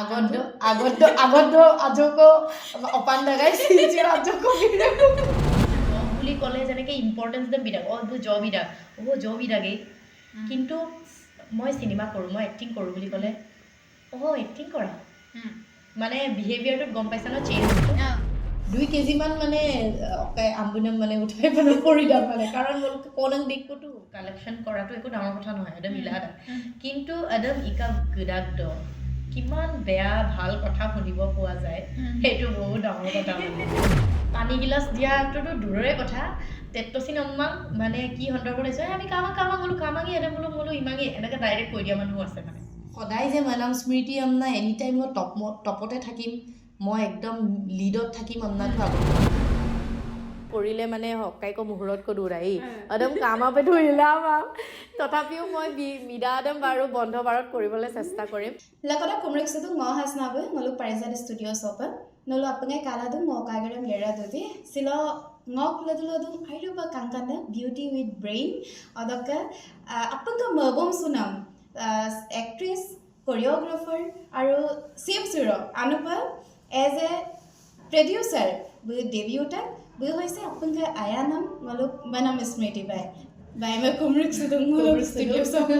আগত আগত আগত আজোকো অপান লগাই আজোকো। জব বুলি ক'লে যেনেকৈ ইম্পৰ্টেঞ্চ দে বিদাক, অ এইবোৰ জব ইদাক, অ' জব ইদাগেই। কিন্তু মই চিনেমা কৰোঁ, মই এক্টিং কৰোঁ বুলি ক'লে, অ' এক্টিং কৰা, মানে বিহেভিয়াৰটোত গম পাইছা ন চেঞ্জ। 2 কেজিমান মানে অকাই আম্বুনাম মানে উঠাই পেলাই পৰি দাম, মানে কাৰণ কনং দেখোতো কালেকশ্যন কৰাটো একো ডাঙৰ কথা নহয়, একদম ইলা। কিন্তু একদম ইকা গুদাগ্দ কিমান বেয়া ভাল কথা শুনিব পোৱা যায়, সেইটো বহুত ডাঙৰ কথা। মানে পানী গিলাচ দিয়াটোতো দূৰৰে কথা, টেটচিন অম্মাং মানে কি সন্দৰ্ভত আহিছে, আমি কামাং কামাং বোলো, কামাঙি এনে বোলো বোলো ইমাঙি, এনেকৈ ডাইৰেক্ট কৈ দিয়া মানুহ আছে। মানে সদায় যে মনাম স্মৃতি আমনা এনি টাইম মই টপতে থাকিম, মই একদম লিডত থাকিম, আমনাটো আগত কৰিলে মানে হকাইক মুহূৰ্তকৈ দৌৰাই একদম কামাপে ধৰিলা। তথাপিও মই মিদা আদম বাৰু বন্ধ বাৰত কৰিবলৈ চেষ্টা কৰিম। Lakota kumrik sudu ngo hasnabu ngolu Parizad Studios open nolu apangai kaladu ngo kagaram gera dudi silo ngok ladulodung airuba kangkana beauty with brain odaka apanga mabom sunam actress, choreographer আৰু same suro anupa as a producer bu debuta bu hoise apanga ayanam ngolu manam smriti bai bai ma kumrik sudu ngolu studios open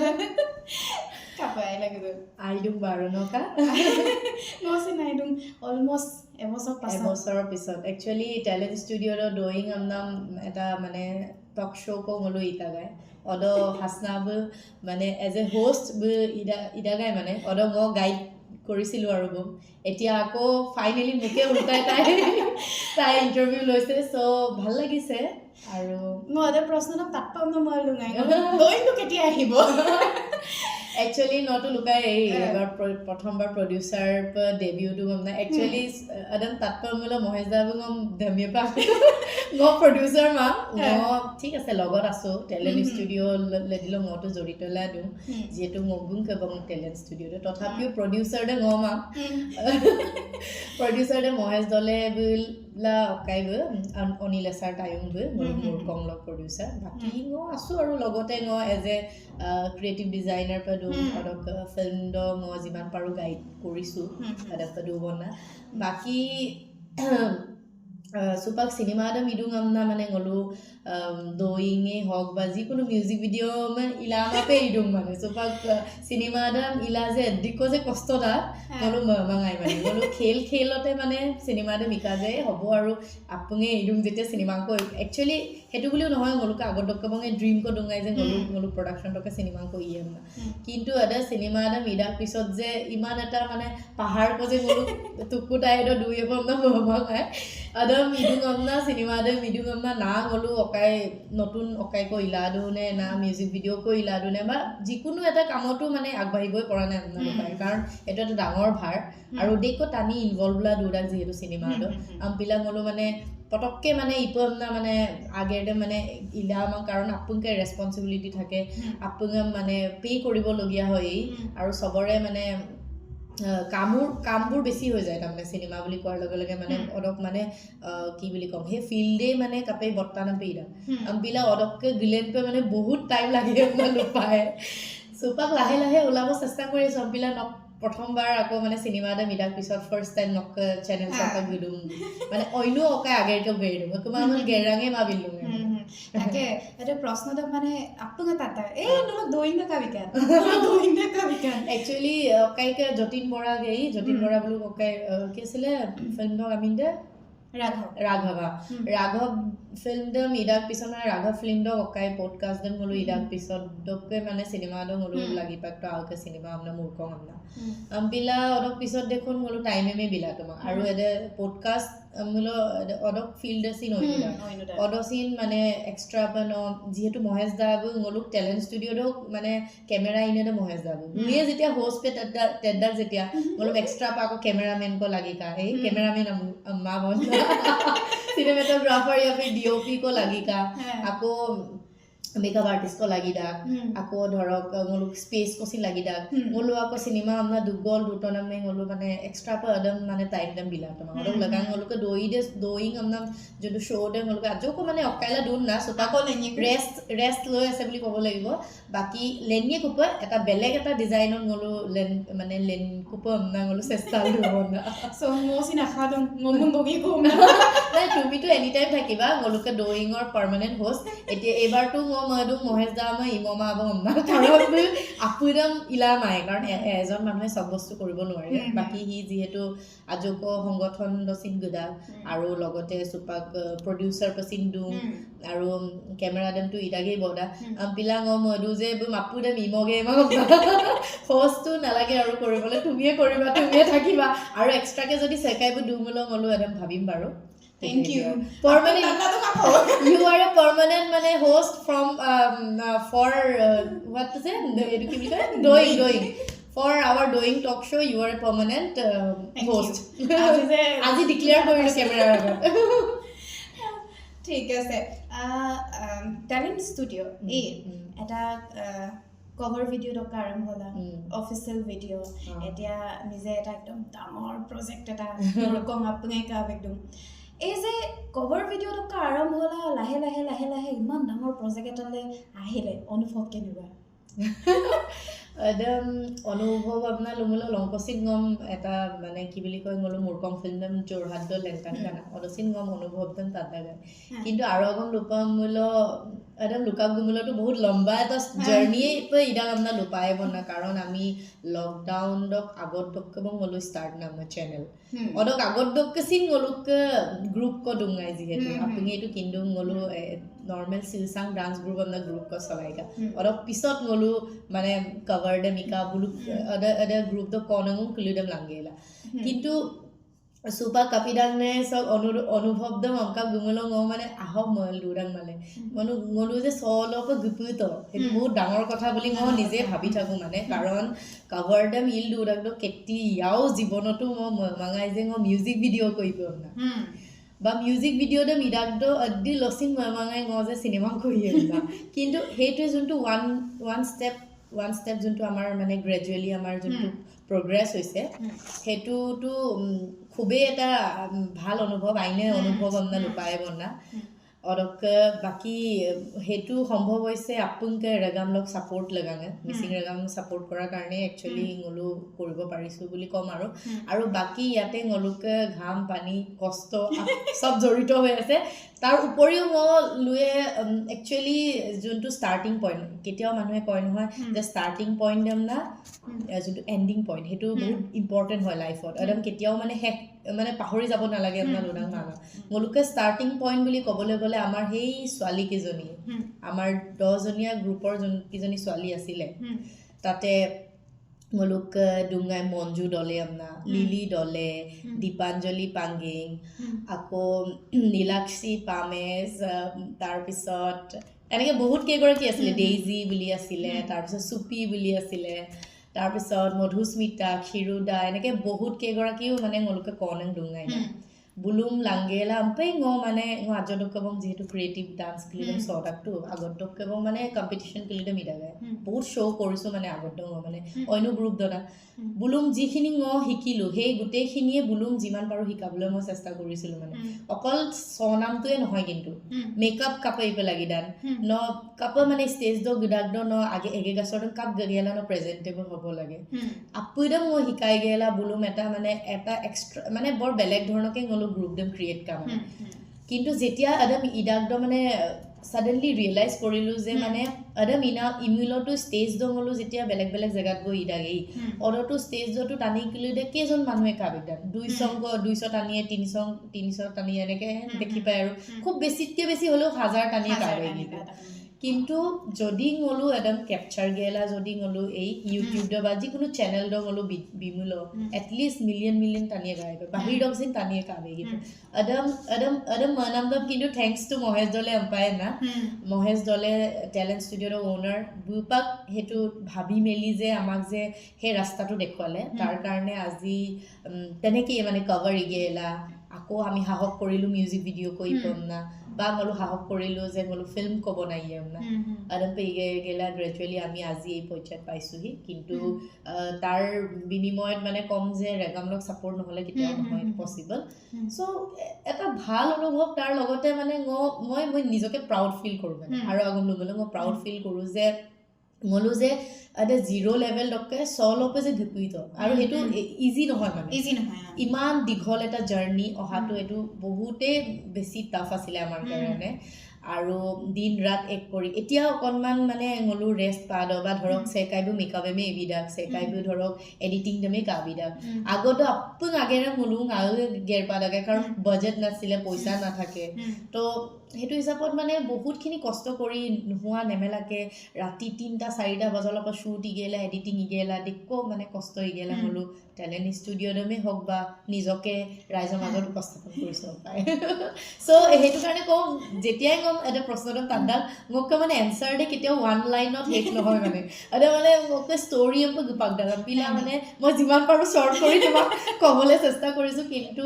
কাপাই লাগিব। আইডুং বাৰু নকা। নচে নাইডুং almost এবছৰ পাছত। এবছৰৰ পিছত actually talent ষ্টুডিঅ'ৰ ডয়িং আমনাম এটা মানে talk show' কো গ'লো ইটাগাই অদ হাসনাব মানে এজ এ হোষ্ট ইদা ইদাগাই মানে অদ মই গাইড কৰিছিলোঁ আৰু বুম এতিয়া আকৌ ফাইনেলি মোকে উল্টাই তাই তাই ইণ্টাৰভিউ লৈছে, চ' ভাল লাগিছে আৰু। মই এটা প্ৰশ্ন তাত পাম ন, মই লুঙাই দৈনটো কেতিয়া আহিব? একচুৱেলি নটো লুকাই এই এবাৰ প্ৰথমবাৰ প্ৰডিউচাৰ ডেবিউটো গম নাই। একচুৱেলি একদম তাত বোলে মহেশ দা গম ধমিয়ে পা মই প্ৰডিউচাৰ মা মই ঠিক আছে লগত আছো টেলেণ্ট ষ্টুডিঅ' লেদিলো মইতো জড়িত লাই দিওঁ, যিহেতু মগুং কেবং টেলেণ্ট ষ্টুডিঅ'টো, তথাপিও প্ৰডিউচাৰ দে ম মা প্ৰডিউচাৰ দে মহেশ দলে বোলা অকাই অনিল এছাৰ তাইও মোৰ মোৰ কং লগ প্ৰডিউচাৰ। বাকী মই আছোঁ আৰু লগতে মই এজ এ ক্ৰিয়েটিভ ডিজাইনাৰ পৰা দিওঁ, অলপ ফিল্ম মই যিমান পাৰোঁ গাইড কৰিছোঁ দিওঁ বনা। বাকী চুপাক চিনেমা এটা মিদুং আমনা মানে গ'লো ডয়িঙেই হওক বা যিকোনো মিউজিক ভিডিঅ' মানে ইলামাপে ইদুং, মানে চুপাক চিনেমা এটা ইলা যে এদিক যে কষ্ট দা গ'লো মাঙাই মানে গ'লো খেল খেলতে মানে চিনেমা এটা মিকা যে হ'ব আৰু আপুঙে ইদুং যেতিয়া চিনেমা কৈ। একচুৱেলি সেইটো বুলিও নহয়, গ'লোকে আগত ডক্কবঙে ড্ৰিম ক ডুঙাই যে গ'লো গ'লো প্ৰডাকশ্যনটোকে চিনেমা কৈ ইয়ে। কিন্তু এটা চিনেমা এটা মিদাৰ পিছত যে ইমান এটা মানে পাহাৰ ক যে গ'লো টুকুটাই দুই এপম মাঙাই একদম মিদুং আমনা চিনেমা দে মিদুং আমনা না গ'লো অকাই নতুন অকাই কৈ ইলাদো নে না মিউজিক ভিডিঅ' কৈ ইলাদো নে বা যিকোনো এটা কামতো মানে আগবাঢ়িবই পৰা নাই আপোনালোকে, কাৰণ এইটো এটা ডাঙৰ ভাৰ আৰু দেখো টানি ইনভলভ লা দুটাক যিহেতু চিনেমাটো আমপিলা গ'লো মানে পটককে মানে ইটো আপোনাৰ মানে আগেৰতে মানে ইলা আমাক, কাৰণ আপুংকে ৰেচপনচিবিলিটি থাকে, আপুঙে মানে পে' কৰিবলগীয়া হয় আৰু চবৰে মানে কামবোৰ বেছি হৈ যায়। তাৰমানে চিনেমা বুলি কোৱাৰ লগে লগে মানে অলপ মানে কি বুলি ক'ম, সেই ফিল্ডেই মানে কাপে বত্তা নাপে ইদা আম্পিলা অদককে গিলেন পে মানে বহুত টাইম লাগে লোপায়। চুপাক লাহে লাহে ওলাব চেষ্টা কৰি আছোঁ। আম্পিলা নক প্ৰথমবাৰ আকৌ মানে চিনেমা এটা মিলাৰ পিছত ফাৰ্ষ্ট টাইম নক চেনেল চাপাক গিদুম মানে অন্য অকাই আগেৰকে গেৰি দিম তোমাৰ মানে গেৰাঙে মা বিলুঙে। তাকে এইটো প্ৰশ্নটো মানে আপুঙে তাতা এই নোলোক দৈন কাবিকান দৈন কাবিকান। একচুৱেলি অকাইকে যতীন বৰা গেই যতীন বৰা বোলো অকাই কি আছিলে ফিল্মক আমি দে ৰাঘৱ। ৰাঘৱা ৰাঘৱ ফিল্ম দম ইদাক পিছত মানে ৰাঘৱ ফিল্ম দক অকাই পডকাষ্ট দম হলো ইদাক পিছত দকে মানে চিনেমা দম হলো লাগি পাকটো আউকে চিনেমা আমনা মূৰ্খং আমনা আম্পিলা অলপ পিছত দেখোন হলো টাইমেমে বিলা তোমাক আৰু এদে পডকাষ্ট বোলো অদক ফিল্ড চিন অদচিন মানে এক্সট্ৰা মানে যিহেতু মহেশ দা ngoluk টেলেণ্ট ষ্টুডিঅ'ত মানে কেমেৰা ইনে মহেশ দা মুয়ে যেতিয়া হোষ্ট পে তেদাক যেতিয়া ngoluk extra পা আকৌ কেমেৰামেন ক লাগি কা এই কেমেৰামেন মা বন চিনেমেটোগ্ৰাফাৰ या फिर ডিঅ'পি ক লাগি কা, আকৌ মেকআপ আৰ্টিষ্ট ক লাগি ডাক, আকৌ ধৰক ngoluk space কচি লাগি ডাক ngolu আকৌ চিনেমা আমনা দুগল দুটনামে ngolu মানে এক্সট্ৰা পা একদম মানে টাইম দাম বিলা তোমাক অলপ লগা ngoluকে দৈ দে দয়িং আমনা যোনটো শ্ব' দে ngoluকে আজোকো মানে অকাইলা দূৰ না চোপা ৰেষ্ট ৰেষ্ট লৈ আছে বুলি ক'ব লাগিব। বাকী লেনিয়ে কুপা এটা বেলেগ এটা ডিজাইনত ngolu লেন মানে লেন কুপ চেষ্টা নাই। তুমিতো এনি টাইম থাকিবা ngলোকে ডয়িঙৰ পাৰ্মানেণ্ট হোষ্ট। এতিয়া এইবাৰতো মই মহেশ দা মই ইমমা কাৰণ আপুদম ইলা মায়ে, কাৰণ এজন মানুহে চব বস্তু কৰিব নোৱাৰে। বাকী সি যিহেতু আজোক সংগঠন দচিন গুদা আৰু লগতে চুপাক প্ৰডিউচাৰ পচিন দুম আৰু কেমেৰা দেমটো ইদাগেই বদা পিলাং মধু যে মাপুদম ইমগে হোষ্টটো নালাগে আৰু কৰিবলৈ, তুমিয়ে কৰিবা, তুমিয়ে থাকিবা। আৰু এক্সট্ৰাকে যদি চেকাইবোৰ দুমূল গ'লো একদম ভাবিম বাৰু। Thank you. Permanent, you are a permanent মানে host from for what is it? এইটো কি বুলি কয়? Doing. For our doing talk show, you are a permanent host. আজি ডিক্লেয়াৰ কৰিলো কেমেৰাৰ আগত। ঠিক আছে। টেলেণ্ট ষ্টুডিঅ' এই এটা কভাৰ ভিডিঅ' টকা আৰম্ভ হ'লা, অফিচিয়েল ভিডিঅ', এতিয়া নিজে এটা একদম ডাঙৰ প্ৰজেক্ট এটা কম আপুনি কাম একদম এই যে কভাৰ ভিডিঅ' টকা আৰম্ভ হ'লা, লাহে লাহে লাহে লাহে ইমান ডাঙৰ প্ৰজেক্ট এটালৈ আহিলে, অনুভৱ কেনেকুৱা? একদম অনুভৱ আপোনাৰ লুমুলো লংকচিন গম এটা মানে কি বুলি কয় গ'লো মূৰ্কং ফিল্ম যোৰহাট দল লেংকান গানা অলচিন গম অনুভৱ দম তাত গায়। কিন্তু আৰু অগম লুপামূল একদম লুকাপ গুমূলতো বহুত লম্বা এটা জাৰ্ণিয়ে ইদাক আপোনাৰ লুপাই বনা, কাৰণ আমি লকডাউন দক আগত দককে গ'লো ষ্টাৰ্ট না আমাৰ চেনেল অদক আগত দককে চিন গ'লোক গ্ৰুপ ক ডুঙাই, যিহেতু আপুনি এইটো কিন্তু গ'লো নৰ্মেল চিলচাং ডান্স গ্ৰুপ আপোনাৰ গ্ৰুপ ক চলাইগা অলপ পিছত গ'লো মানে কভাৰ দে মিকা বুলু আদাৰ গ্ৰুপ দ কনঙো খুলি দম লাংগেলা। কিন্তু চুপা কাপিদাং নে চব অনুভৱ দম অমকা গুমলং মানে আহক মই লুৰাং মানে মনো গ'লো যে চলপ গুপুত সেইটো বহুত ডাঙৰ কথা বুলি মই নিজে ভাবি থাকোঁ মানে, কাৰণ কভাৰ দম ইল দুৰাং কেতিয়াও জীৱনতো মই মাঙাই যে মই মিউজিক ভিডিঅ' কৰিব না বা মিউজিক ভিডিঅ' দে মিদাগদ অদ্দি লচিন মাঙাই গ যে চিনেমা কৰি না। কিন্তু সেইটোৱে যোনটো ওৱান ষ্টেপ যোনটো আমাৰ মানে গ্ৰেজুৱেলি আমাৰ যোনটো প্ৰগ্ৰেছ হৈছে সেইটোতো খুবেই এটা ভাল অনুভৱ, আইনে অনুভৱ আপোনাৰ লুপাই বনা অলপ। বাকী সেইটো সম্ভৱ হৈছে আপোনকে ৰেগাম লগ ছাপৰ্ট লগাঙে মিচিং ৰেগাম ছাপৰ্ট কৰাৰ কাৰণে একচুৱেলি ngলো কৰিব পাৰিছোঁ বুলি ক'ম। আৰু আৰু বাকী ইয়াতে ngলোকে ঘাম পানী কষ্ট চব জড়িত হৈ আছে। তাৰ উপৰিও মই লোৱে একচুৱেলি যোনটো ষ্টাৰ্টিং পইণ্ট, কেতিয়াও মানুহে কয় নহয় যে ষ্টাৰ্টিং পইণ্ট দম না যোনটো এণ্ডিং পইণ্ট সেইটো বহুত ইম্পৰ্টেণ্ট হয় লাইফত, একদম কেতিয়াও মানে শেষ মানে পাহৰি যাব নালাগে আপোনাৰ লোনাং মামা। মোলোকে ষ্টাৰ্টিং পইণ্ট বুলি ক'বলৈ গ'লে আমাৰ সেই ছোৱালীকেইজনী, আমাৰ 10জনীয়া গ্ৰুপৰ যোনকেইজনী ছোৱালী আছিলে তাতে মোলোক ডুঙাই মঞ্জু দলে আপোনাৰ, লিলি দলে, দীপাঞ্জলি পাংগিং, আকৌ নীলাক্ষী পামেজ, তাৰপিছত এনেকৈ বহুত কেইগৰাকী আছিলে, ডেইজি বুলি আছিলে, তাৰপিছত চুপি বুলি আছিলে, তাৰপিছত মধুস্মিতা, ক্ষীৰোদা, এনেকৈ বহুত কেইগৰাকীও মানে মোলোকে কনেং ডুঙাই বুলুম লাংগেলা আম্পেই ঙ মানে ঙ আজদকবং যিহেতু ক্ৰিয়েটিভ ডান্স কিলিদম চদাকটো আগতকবং মানে কম্পিটিশ্যন কিলিদম ইদাগাই বহুত শ্ব' কৰিছোঁ মানে আগত ঙ মানে অন্য গ্ৰুপ দনা বুলুম যিখিনি ঙ শিকিলোঁ সেই গোটেইখিনিয়ে বুলুম যিমান পাৰোঁ শিকাবলৈ মই চেষ্টা কৰিছিলোঁ মানে অকল স্বনামটোৱে নহয় কিন্তু মেকআপ কাপে লাগি দান ন কাপ মানে ষ্টেজ দ গুদাক দ ন আগে এগে গাছৰ কাপ গেলা ন প্ৰেজেণ্টেবল হ'ব লাগে আপুদম মই শিকাই গেলা বুলুম এটা মানে এটা এক্সট্ৰা মানে বৰ বেলেগ ধৰণকে গ'লো গ্ৰুপ দম ক্ৰিয়েট কাম। কিন্তু যেতিয়া একদম ইদাকদ মানে ছাডেনলি ৰিয়েলাইজ কৰিলোঁ যে মানে একদম ইনা ইমিলতো ষ্টেজ দ গ'লো যেতিয়া বেলেগ বেলেগ জেগাত গৈ ইদাগেই অদতো ষ্টেজ দটো টানি কিলো দে কেইজন মানুহে কাব একদম 200 টানিয়ে 300 টানি এনেকৈ দেখি পায় আৰু খুব বেছিতকৈ বেছি হ'লেও 1000 টানিয়ে কাবে। কিন্তু যদি গ'লো একদম কেপচাৰ গেলা যদি গ'লো এই ইউটিউব বা যিকোনো চেনেল দ গ'লো বিমুল এটলিষ্ট মিলিয়ন মিলিয়ন টানিয়ে গায় বাহিৰ দকচিন টানিয়ে কাবে। কিন্তু একদম একদম একদম মনামদম কিন্তু thanks two Mahesh দলে আম্পায় না, মহেশ দলে টেলেণ্ট ষ্টুডিঅ'ৰ অ'নাৰ বুপাক সেইটো ভাবি মেলি যে আমাক যে সেই ৰাস্তাটো দেখুৱালে তাৰ কাৰণে আজি তেনেকেই মানে কভাৰ ইগেলা আকৌ আমি সাহস কৰিলোঁ মিউজিক ভিডিঅ' কৰি পাম না বা গ'লো সাহস কৰিলোঁ যে গ'লো ফিল্ম ক'ব নাই না একদম গেলা গ্ৰেজুৱেলি আমি আজি এই পৰ্যায়ত পাইছোঁহি। কিন্তু তাৰ বিনিময়ত মানে ক'ম যে ৰেগামলক ছাপৰ্ট নহ'লে কেতিয়াও নহয় পচিবল। চ' এটা ভাল অনুভৱ তাৰ লগতে মানে মই মই নিজকে প্ৰাউড ফিল কৰোঁ মানে আৰু আগম ল'বলৈ মই প্ৰাউড ফিল কৰোঁ যে ngolu যে এটা জিৰ' লেভেল ডকে চলপে যে ঘুকুইত আৰু সেইটো ইজি নহয়, মানে ইজি নহয়। ইমান দীঘল এটা জাৰ্ণি অহাটো এইটো বহুতেই বেছি টাফ আছিলে আমাৰ কাৰণে। আৰু দিন ৰাত এক কৰি এতিয়া অকণমান মানে ngolu rest পা বা ধৰক চেকাইবো মেকআপেমে এবিদাক চেকাইবো ধৰক এডিটিং দমে কাবিদাক আগতো আপোন আগেৰে ngolu আৰু গেৰ পা লাগে, কাৰণ বাজেট নাছিলে, পইচা নাথাকে। তো সেইটো হিচাপত মানে বহুতখিনি কষ্ট কৰি নোহোৱা নেমেলাকে ৰাতি 3টা 4টা বজাৰ পৰা শ্বুট ইগেলা, এডিটিং ইগেলা, দেখো মানে কষ্ট ইগেলা ngolu talent ষ্টুডিঅ'দমেই হওক বা নিজকে ৰাইজৰ মাজত উপস্থাপন কৰিছোঁ পায়। চ' সেইটো কাৰণে কওঁ, যেতিয়াই গম এটা প্ৰশ্নটো তান্দাক মোক মানে এনচাৰ দে কেতিয়াও ওৱান লাইনত শেষ নহয়, মানে এটা মানে মোক ষ্টৰি পিলা মানে মই যিমান পাৰোঁ শ্বৰ্ট কৰি তোমাক ক'বলৈ চেষ্টা কৰিছোঁ, কিন্তু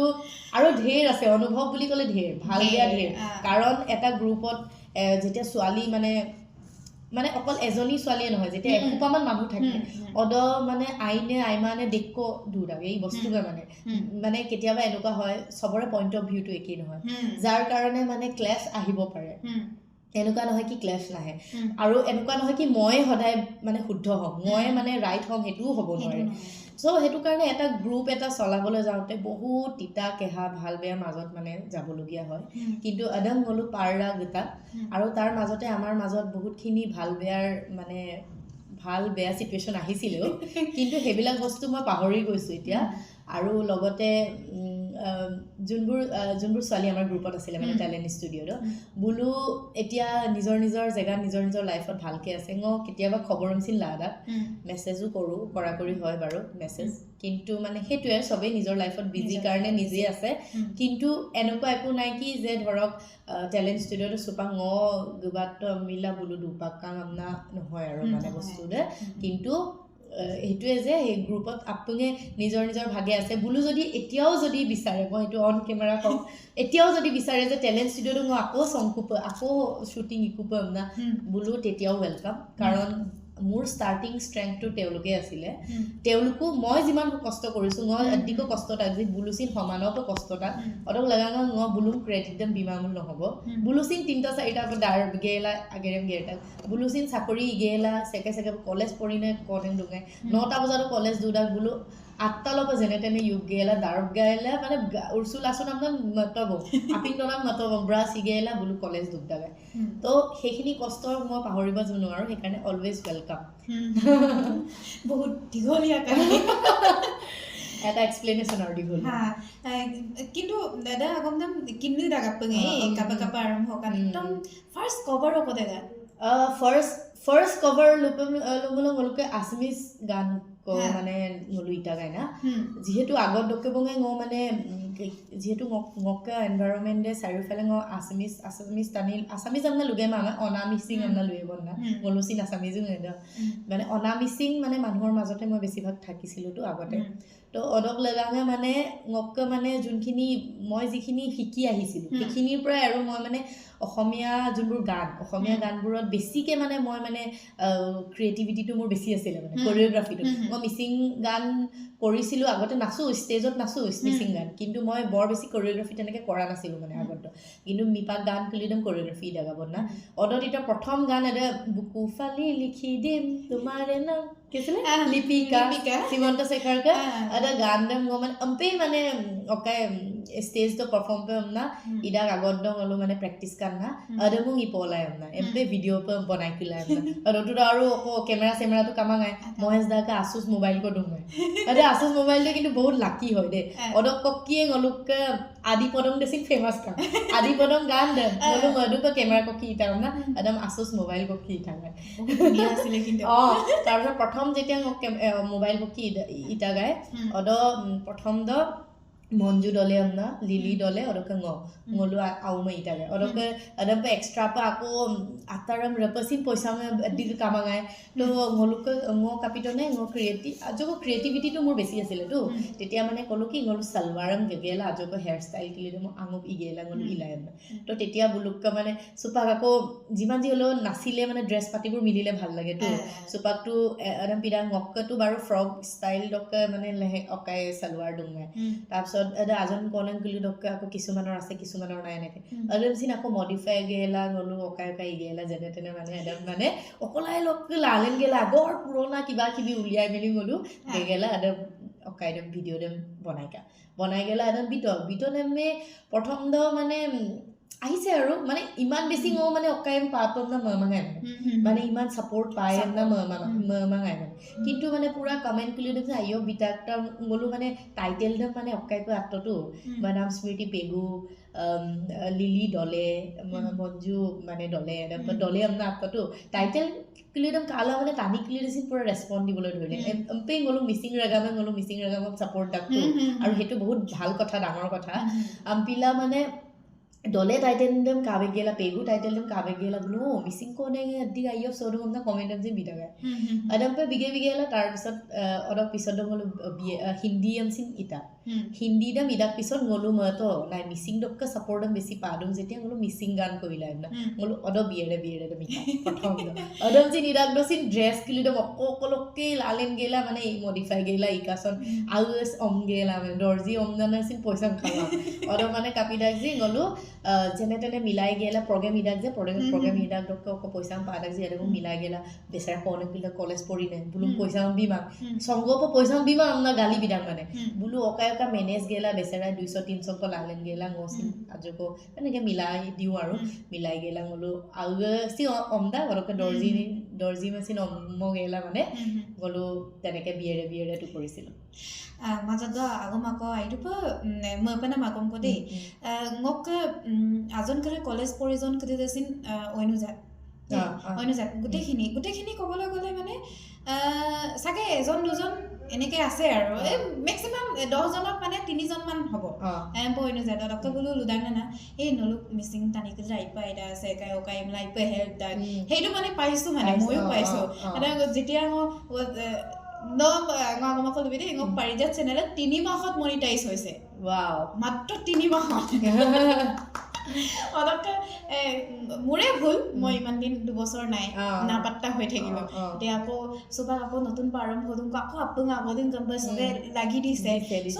আৰু ঢেৰ আছে অনুভৱ বুলি ক'লে, ঢেৰ ভাল বেয়া ঢেৰ। কাৰণ এটা গ্ৰুপত যেতিয়া ছোৱালী মানে মানে অকল এজনী ছোৱালীয়ে নহয়, যেতিয়া এসোপামান মানুহ থাকে অদ মানে আইনে আইমানে দেখো দূৰ এই বস্তুকে মানে মানে কেতিয়াবা এনেকুৱা হয় চবৰে পইণ্ট অফ ভিউটো একেই নহয়, যাৰ কাৰণে মানে ক্লেছ আহিব পাৰে। এনেকুৱা নহয় কি ক্লেছ নাহে, আৰু এনেকুৱা নহয় কি মই সদায় মানে শুদ্ধ হ'ম, মই মানে ৰাইট হ'ম, সেইটোও হ'ব নোৱাৰে। চ' সেইটো কাৰণে এটা গ্ৰুপ এটা চলাবলৈ যাওঁতে বহুত তিতা কেহা ভাল বেয়াৰ মাজত মানে যাবলগীয়া হয়। কিন্তু আদম গ'লো পাৰৰা গোটা, আৰু তাৰ মাজতে আমাৰ মাজত বহুতখিনি ভাল বেয়াৰ মানে ভাল বেয়া চিটুৱেশ্যন আহিছিলেও, কিন্তু সেইবিলাক বস্তু মই পাহৰি গৈছোঁ এতিয়া। আৰু লগতে যোনবোৰ যোনবোৰ ছোৱালী আমাৰ গ্ৰুপত আছিলে মানে টেলেণ্ট ষ্টুডিঅ'ত বোলো এতিয়া নিজৰ নিজৰ জেগাত নিজৰ নিজৰ লাইফত ভালকৈ আছে। মই কেতিয়াবা খবৰ মিচিন লাদাক মেছেজো কৰোঁ, কৰা কৰি হয় বাৰু মেছেজ, কিন্তু মানে সেইটোৱে চবেই নিজৰ লাইফত বিজি কাৰণে নিজেই আছে। কিন্তু এনেকুৱা একো নাই কি যে ধৰক টেলেণ্ট ষ্টুডিঅ'টো চোপা ঙ গুবাত মিলা বোলো দুপাক কাং আমনা নহয় আৰু মানে বস্তু দে। কিন্তু সেইটোৱে যে সেই গ্ৰুপত আপুনি নিজৰ নিজৰ ভাগে আছে বোলো, যদি এতিয়াও যদি বিচাৰে, মই সেইটো অন কেমেৰা কওঁ, এতিয়াও যদি বিচাৰে যে টেলেণ্ট ষ্টুডিঅ'টো মই আকৌ চংকু আকৌ শ্বুটিং ইকু পাম না বোলো, তেতিয়াও welcome. কাৰণ মোৰ ষ্টাৰ্টিং ষ্ট্ৰেংথটো তেওঁলোকেই আছিলে। তেওঁলোকো মই যিমান কষ্ট কৰিছোঁ, মই এদিকো কষ্ট তাক যি বুলুচিন সমানতো কষ্ট তাক অতক লগাঙ মই বুলুম ক্ৰেডিট দম বিমামুল নহ'ব। বুলুচিন 3টা 4টা দাৰ গেলা আগেৰেম গেৰটাক বুলুচিন চাকৰি গেলা চেকে চেকে কলেজ পঢ়িনে কনেন দুগাই 9টা বজাতো কলেজ দুদাক বোলো 8টাৰ পৰা যেনে তেনে ইউগ গেলা দাৰব গাইলা মানে উৰ্চুল আচুন আপোনাৰ মতব আপিন নাম মতব ব্ৰাছ ইগেলা বোলো কলেজ দুগ দাগাই। তো সেইখিনি কষ্ট মই পাহৰিব নোৱাৰোঁ, সেইকাৰণে অলৱেজ welcome. বহুত দীঘলীয়া কাহিনী এটা এক্সপ্লেনেশ্যন আৰু দীঘল। কিন্তু দাদা আগম দাম কিন্নি দাগাপঙে কাপা কাপা আৰম্ভ কান একদম ফাৰ্ষ্ট কভাৰ অক দাদা? ফাৰ্ষ্ট কভাৰ লুপম লুমুলং গলকে আছমিজ গান মানে ngolu ita গাই না, যিহেতু আগত ডকে বঙে ঙ মানে যিহেতু ঙকে এনভাইৰনমেণ্টে চাৰিওফালে ঙ আছামিজ আছামিজ টানি আছামিজ আমনা লুগে মা অনা মিচিং আমনা লুয়ে বন্না ngolu চিন আছামিজো মানে অনা মিচিং মানে মানুহৰ মাজতে মই বেছিভাগ থাকিছিলোঁতো আগতে। তো অদক লগাঙে মানে ঙকে মানে যোনখিনি মই যিখিনি শিকি আহিছিলোঁ সেইখিনিৰ পৰাই আৰু মই মানে অসমীয়া যোনবোৰ গান, অসমীয়া গানবোৰত বেছিকৈ মানে মই মানে ক্ৰিয়েটিভিটিটো মোৰ বেছি আছিলে, মানে কৰিঅ'গ্ৰাফিটো। মই মিচিং গান কৰিছিলোঁ আগতে, নাচোঁ ষ্টেজত নাচোঁ মিচিং গান, কিন্তু মই বৰ বেছি কৰিঅ'গ্ৰাফি তেনেকৈ কৰা নাছিলোঁ মানে আগত। কিন্তু মিপাক গান তুলি একদম কৰিঅ'গ্ৰাফি লগাব না অদত এতিয়া প্ৰথম গান এটা বুকু ফালি লিখি দিম তোমাৰে নাম কি আছিলে লিপিকা শ্ৰীমন্ত শেখৰ কা এটা গান দম মানে অম্পেই মানে অকাই ষ্টেজটো পাৰফৰ্ম পে না ইডাক আগত দম অলপ মানে প্ৰেক্টিচ কান না অদমুং ই পলাই না এম্পে ভিডিঅ' বনাই পেলাই না অদটোতো আৰু আকৌ কেমেৰা চেমেৰাটো কামাঙাই মহেশ দাকে আচুচ মোবাইল ক দুঙাই অদে আচুচ মোবাইলটো কিন্তু বহুত লাকি হয় দেই। অদক ককিয়ে ngoluk আদি পদম দেচিং ফেমাছ কাম আদি পদম গান দে ngolu মদুক কেমেৰা ককি ইটা না একদম আচুচ মোবাইল ককি ইটা অ। তাৰপিছত প্ৰথম যেতিয়া মোবাইল ককি ইটা গায় অদ প্ৰথম দ মঞ্জু দলে আমনা লিলি দলে অদকে ঙ ngolu আউমে ইটা গায় অদকে একদম এক্সট্ৰা পা আকৌ আতাৰম ৰপচিন পইচা দিল কামাঙাই। তো ngoluকে ঙ কাপিতনে ঙ ক্ৰিয়েটিভ আজকো ক্ৰিয়েটিভিটিটো মোৰ বেছি আছিলেতো তেতিয়া মানে ক'লো কি ngolu চালৱাৰম গেগেলা আজকো হেয়াৰ ষ্টাইল কিলি মই আঙুক ইগেলা ngolu ইলাই। তো তেতিয়া বুলুককে মানে চুপাক আকৌ যিমান যি হ'লেও নাচিলে মানে ড্ৰেছ পাতিবোৰ মিলিলে ভাল লাগেতো। চুপাকটো একদম পিৰা ঙকটো বাৰু ফ্ৰক ষ্টাইল ডকে মানে লেহে অকাই চালৱাৰ ডুঙাই। তাৰপিছত তাৰপিছত আজন কনেং কুলি ডক্কে আকৌ কিছুমানৰ আছে, কিছুমানৰ নাই এনেকে। একদম চিন আকৌ মডিফাই গেলা গ'লো, অকাই অকাই গেলা যেনে তেনে মানে একদম মানে অকলাই লগ লালেন গেলা আগৰ পুৰণা কিবা কিবি উলিয়াই মেলি গ'লো গেলা একদম অকাই একদম ভিডিঅ' দেম বনাই কা বনাই গেলা একদম বিত বিত নেমে প্ৰথম দ মানে আহিছে আৰু মানে ইমান বেছি ঙ মানে অকাই পাপম না মমাঙাই মানে ইমান ছাপৰ্ট পায় না মমাঙাই মানে কিন্তু মানে পুৰা কমেণ্ট খুলি দিছে আইঅ বিতাকটা গ'লো মানে টাইটেল দম মানে অকাই কৈ আত্মটো বনাম স্মৃতি পেগু, লিলি দলে, মঞ্জু মানে দলে দলে আপোনাৰ আত্মটো টাইটেল কুলি একদম কালা মানে টানি কুলি দিছিল, পুৰা ৰেচপণ্ড দিবলৈ ধৰিলে। এম্পে গ'লো মিচিং ৰাগামে গ'লো মিচিং ৰাগামক ছাপৰ্ট দাকটো আৰু সেইটো বহুত ভাল কথা, ডাঙৰ কথা। আম্পিলা মানে দলে টাইটেল দম কাবে গেলা, পেগু টাইটেল দম কাবে গেলা বোলো অ মিচিং কোনে দি আইঅ সৰু না কমেণ্ট দম যে বিদাগাই একদম পে বিগে বিগে। তাৰপিছত অলপ পিছত গ'লো হিন্দী এমচিন ইটা হিন্দী দাম ইদাক পিছত গ'লো মই তো নাই মিচিং দককে ছাপৰ্ট দাম বেছি পাদুম যেতিয়া গ'লো মিচিং গান কৰিলা না গ'লো অদ বিয়েৰে বিয়েৰে দম ইটা প্ৰথম অদম চিন ইদাক দচিন ড্ৰেছ কিলি দম অকলকে লালেন গেলা মানে মডিফাই গেলা ইকাচন আৰু অম গেলা মানে দৰ্জি অম জানা চিন পইচা খাৱা অদ মানে কাপি দাক যি গ'লো যেনে তেনে মিলাই গেলা প্ৰগ্ৰেম ইদাক যে প্ৰগ্ৰেম ইদাক দককে অক পইচা পাদাক যি এদম মিলাই গেলা বেচেৰা কনে কিলে কলেজ পঢ়িলে বোলো পইচা বিমা সংগ পইচা বিমা আমনা গালি বিদাক মানে বোলো অকাই অকা মেনেজ গেলা বেচেৰা 200-300 লালেন গেলা ngচিন আজকো এনেকৈ মিলাই দিওঁ আৰু মিলাই গেলা গ'লো আৰু চি অমদা ঘৰকে দৰ্জি দৰ্জি মেচিন অম গেলা মানে গ'লো তেনেকৈ বিয়েৰে বিয়েৰেটো কৰিছিলোঁ। মাজত আগম আকৌ আইটোপ মই মাকম ক দেই মোক আজন কৰে কলেজ পঢ়িজন দেচিন অইনুজাত অইনুজাত গোটেইখিনি গোটেইখিনি ক'বলৈ গ'লে মানে চাগে এজন দুজন এনেকে আছে আৰু এই মেক্সিমাম 10জনত মানে 3জনমান হ'ব অইনুজাত ডক্টৰ বোলো লুদাং না এই নলুক মিচিং টানি আইপা আইতা আছে অকাই আইপা হেল্প দাক সেইটো মানে পাইছোঁ মানে ময়ো পাইছোঁ। যেতিয়া মই দেই মোক পাৰিজাত চেনেলত 3 মাহত মনিটাইজ হৈছে, মাত্ৰ 3 মাহত। অলপ মোৰে ভুল, মই ইমান দিন 2 বছৰ নাই নাপাত্তা হৈ থাকিলো। এতিয়া আকৌ চবাক আকৌ নতুন আৰম্ভ দিওঁ আকৌ আপোন আগদিন গম পাই চবে লাগি দিছে, চ'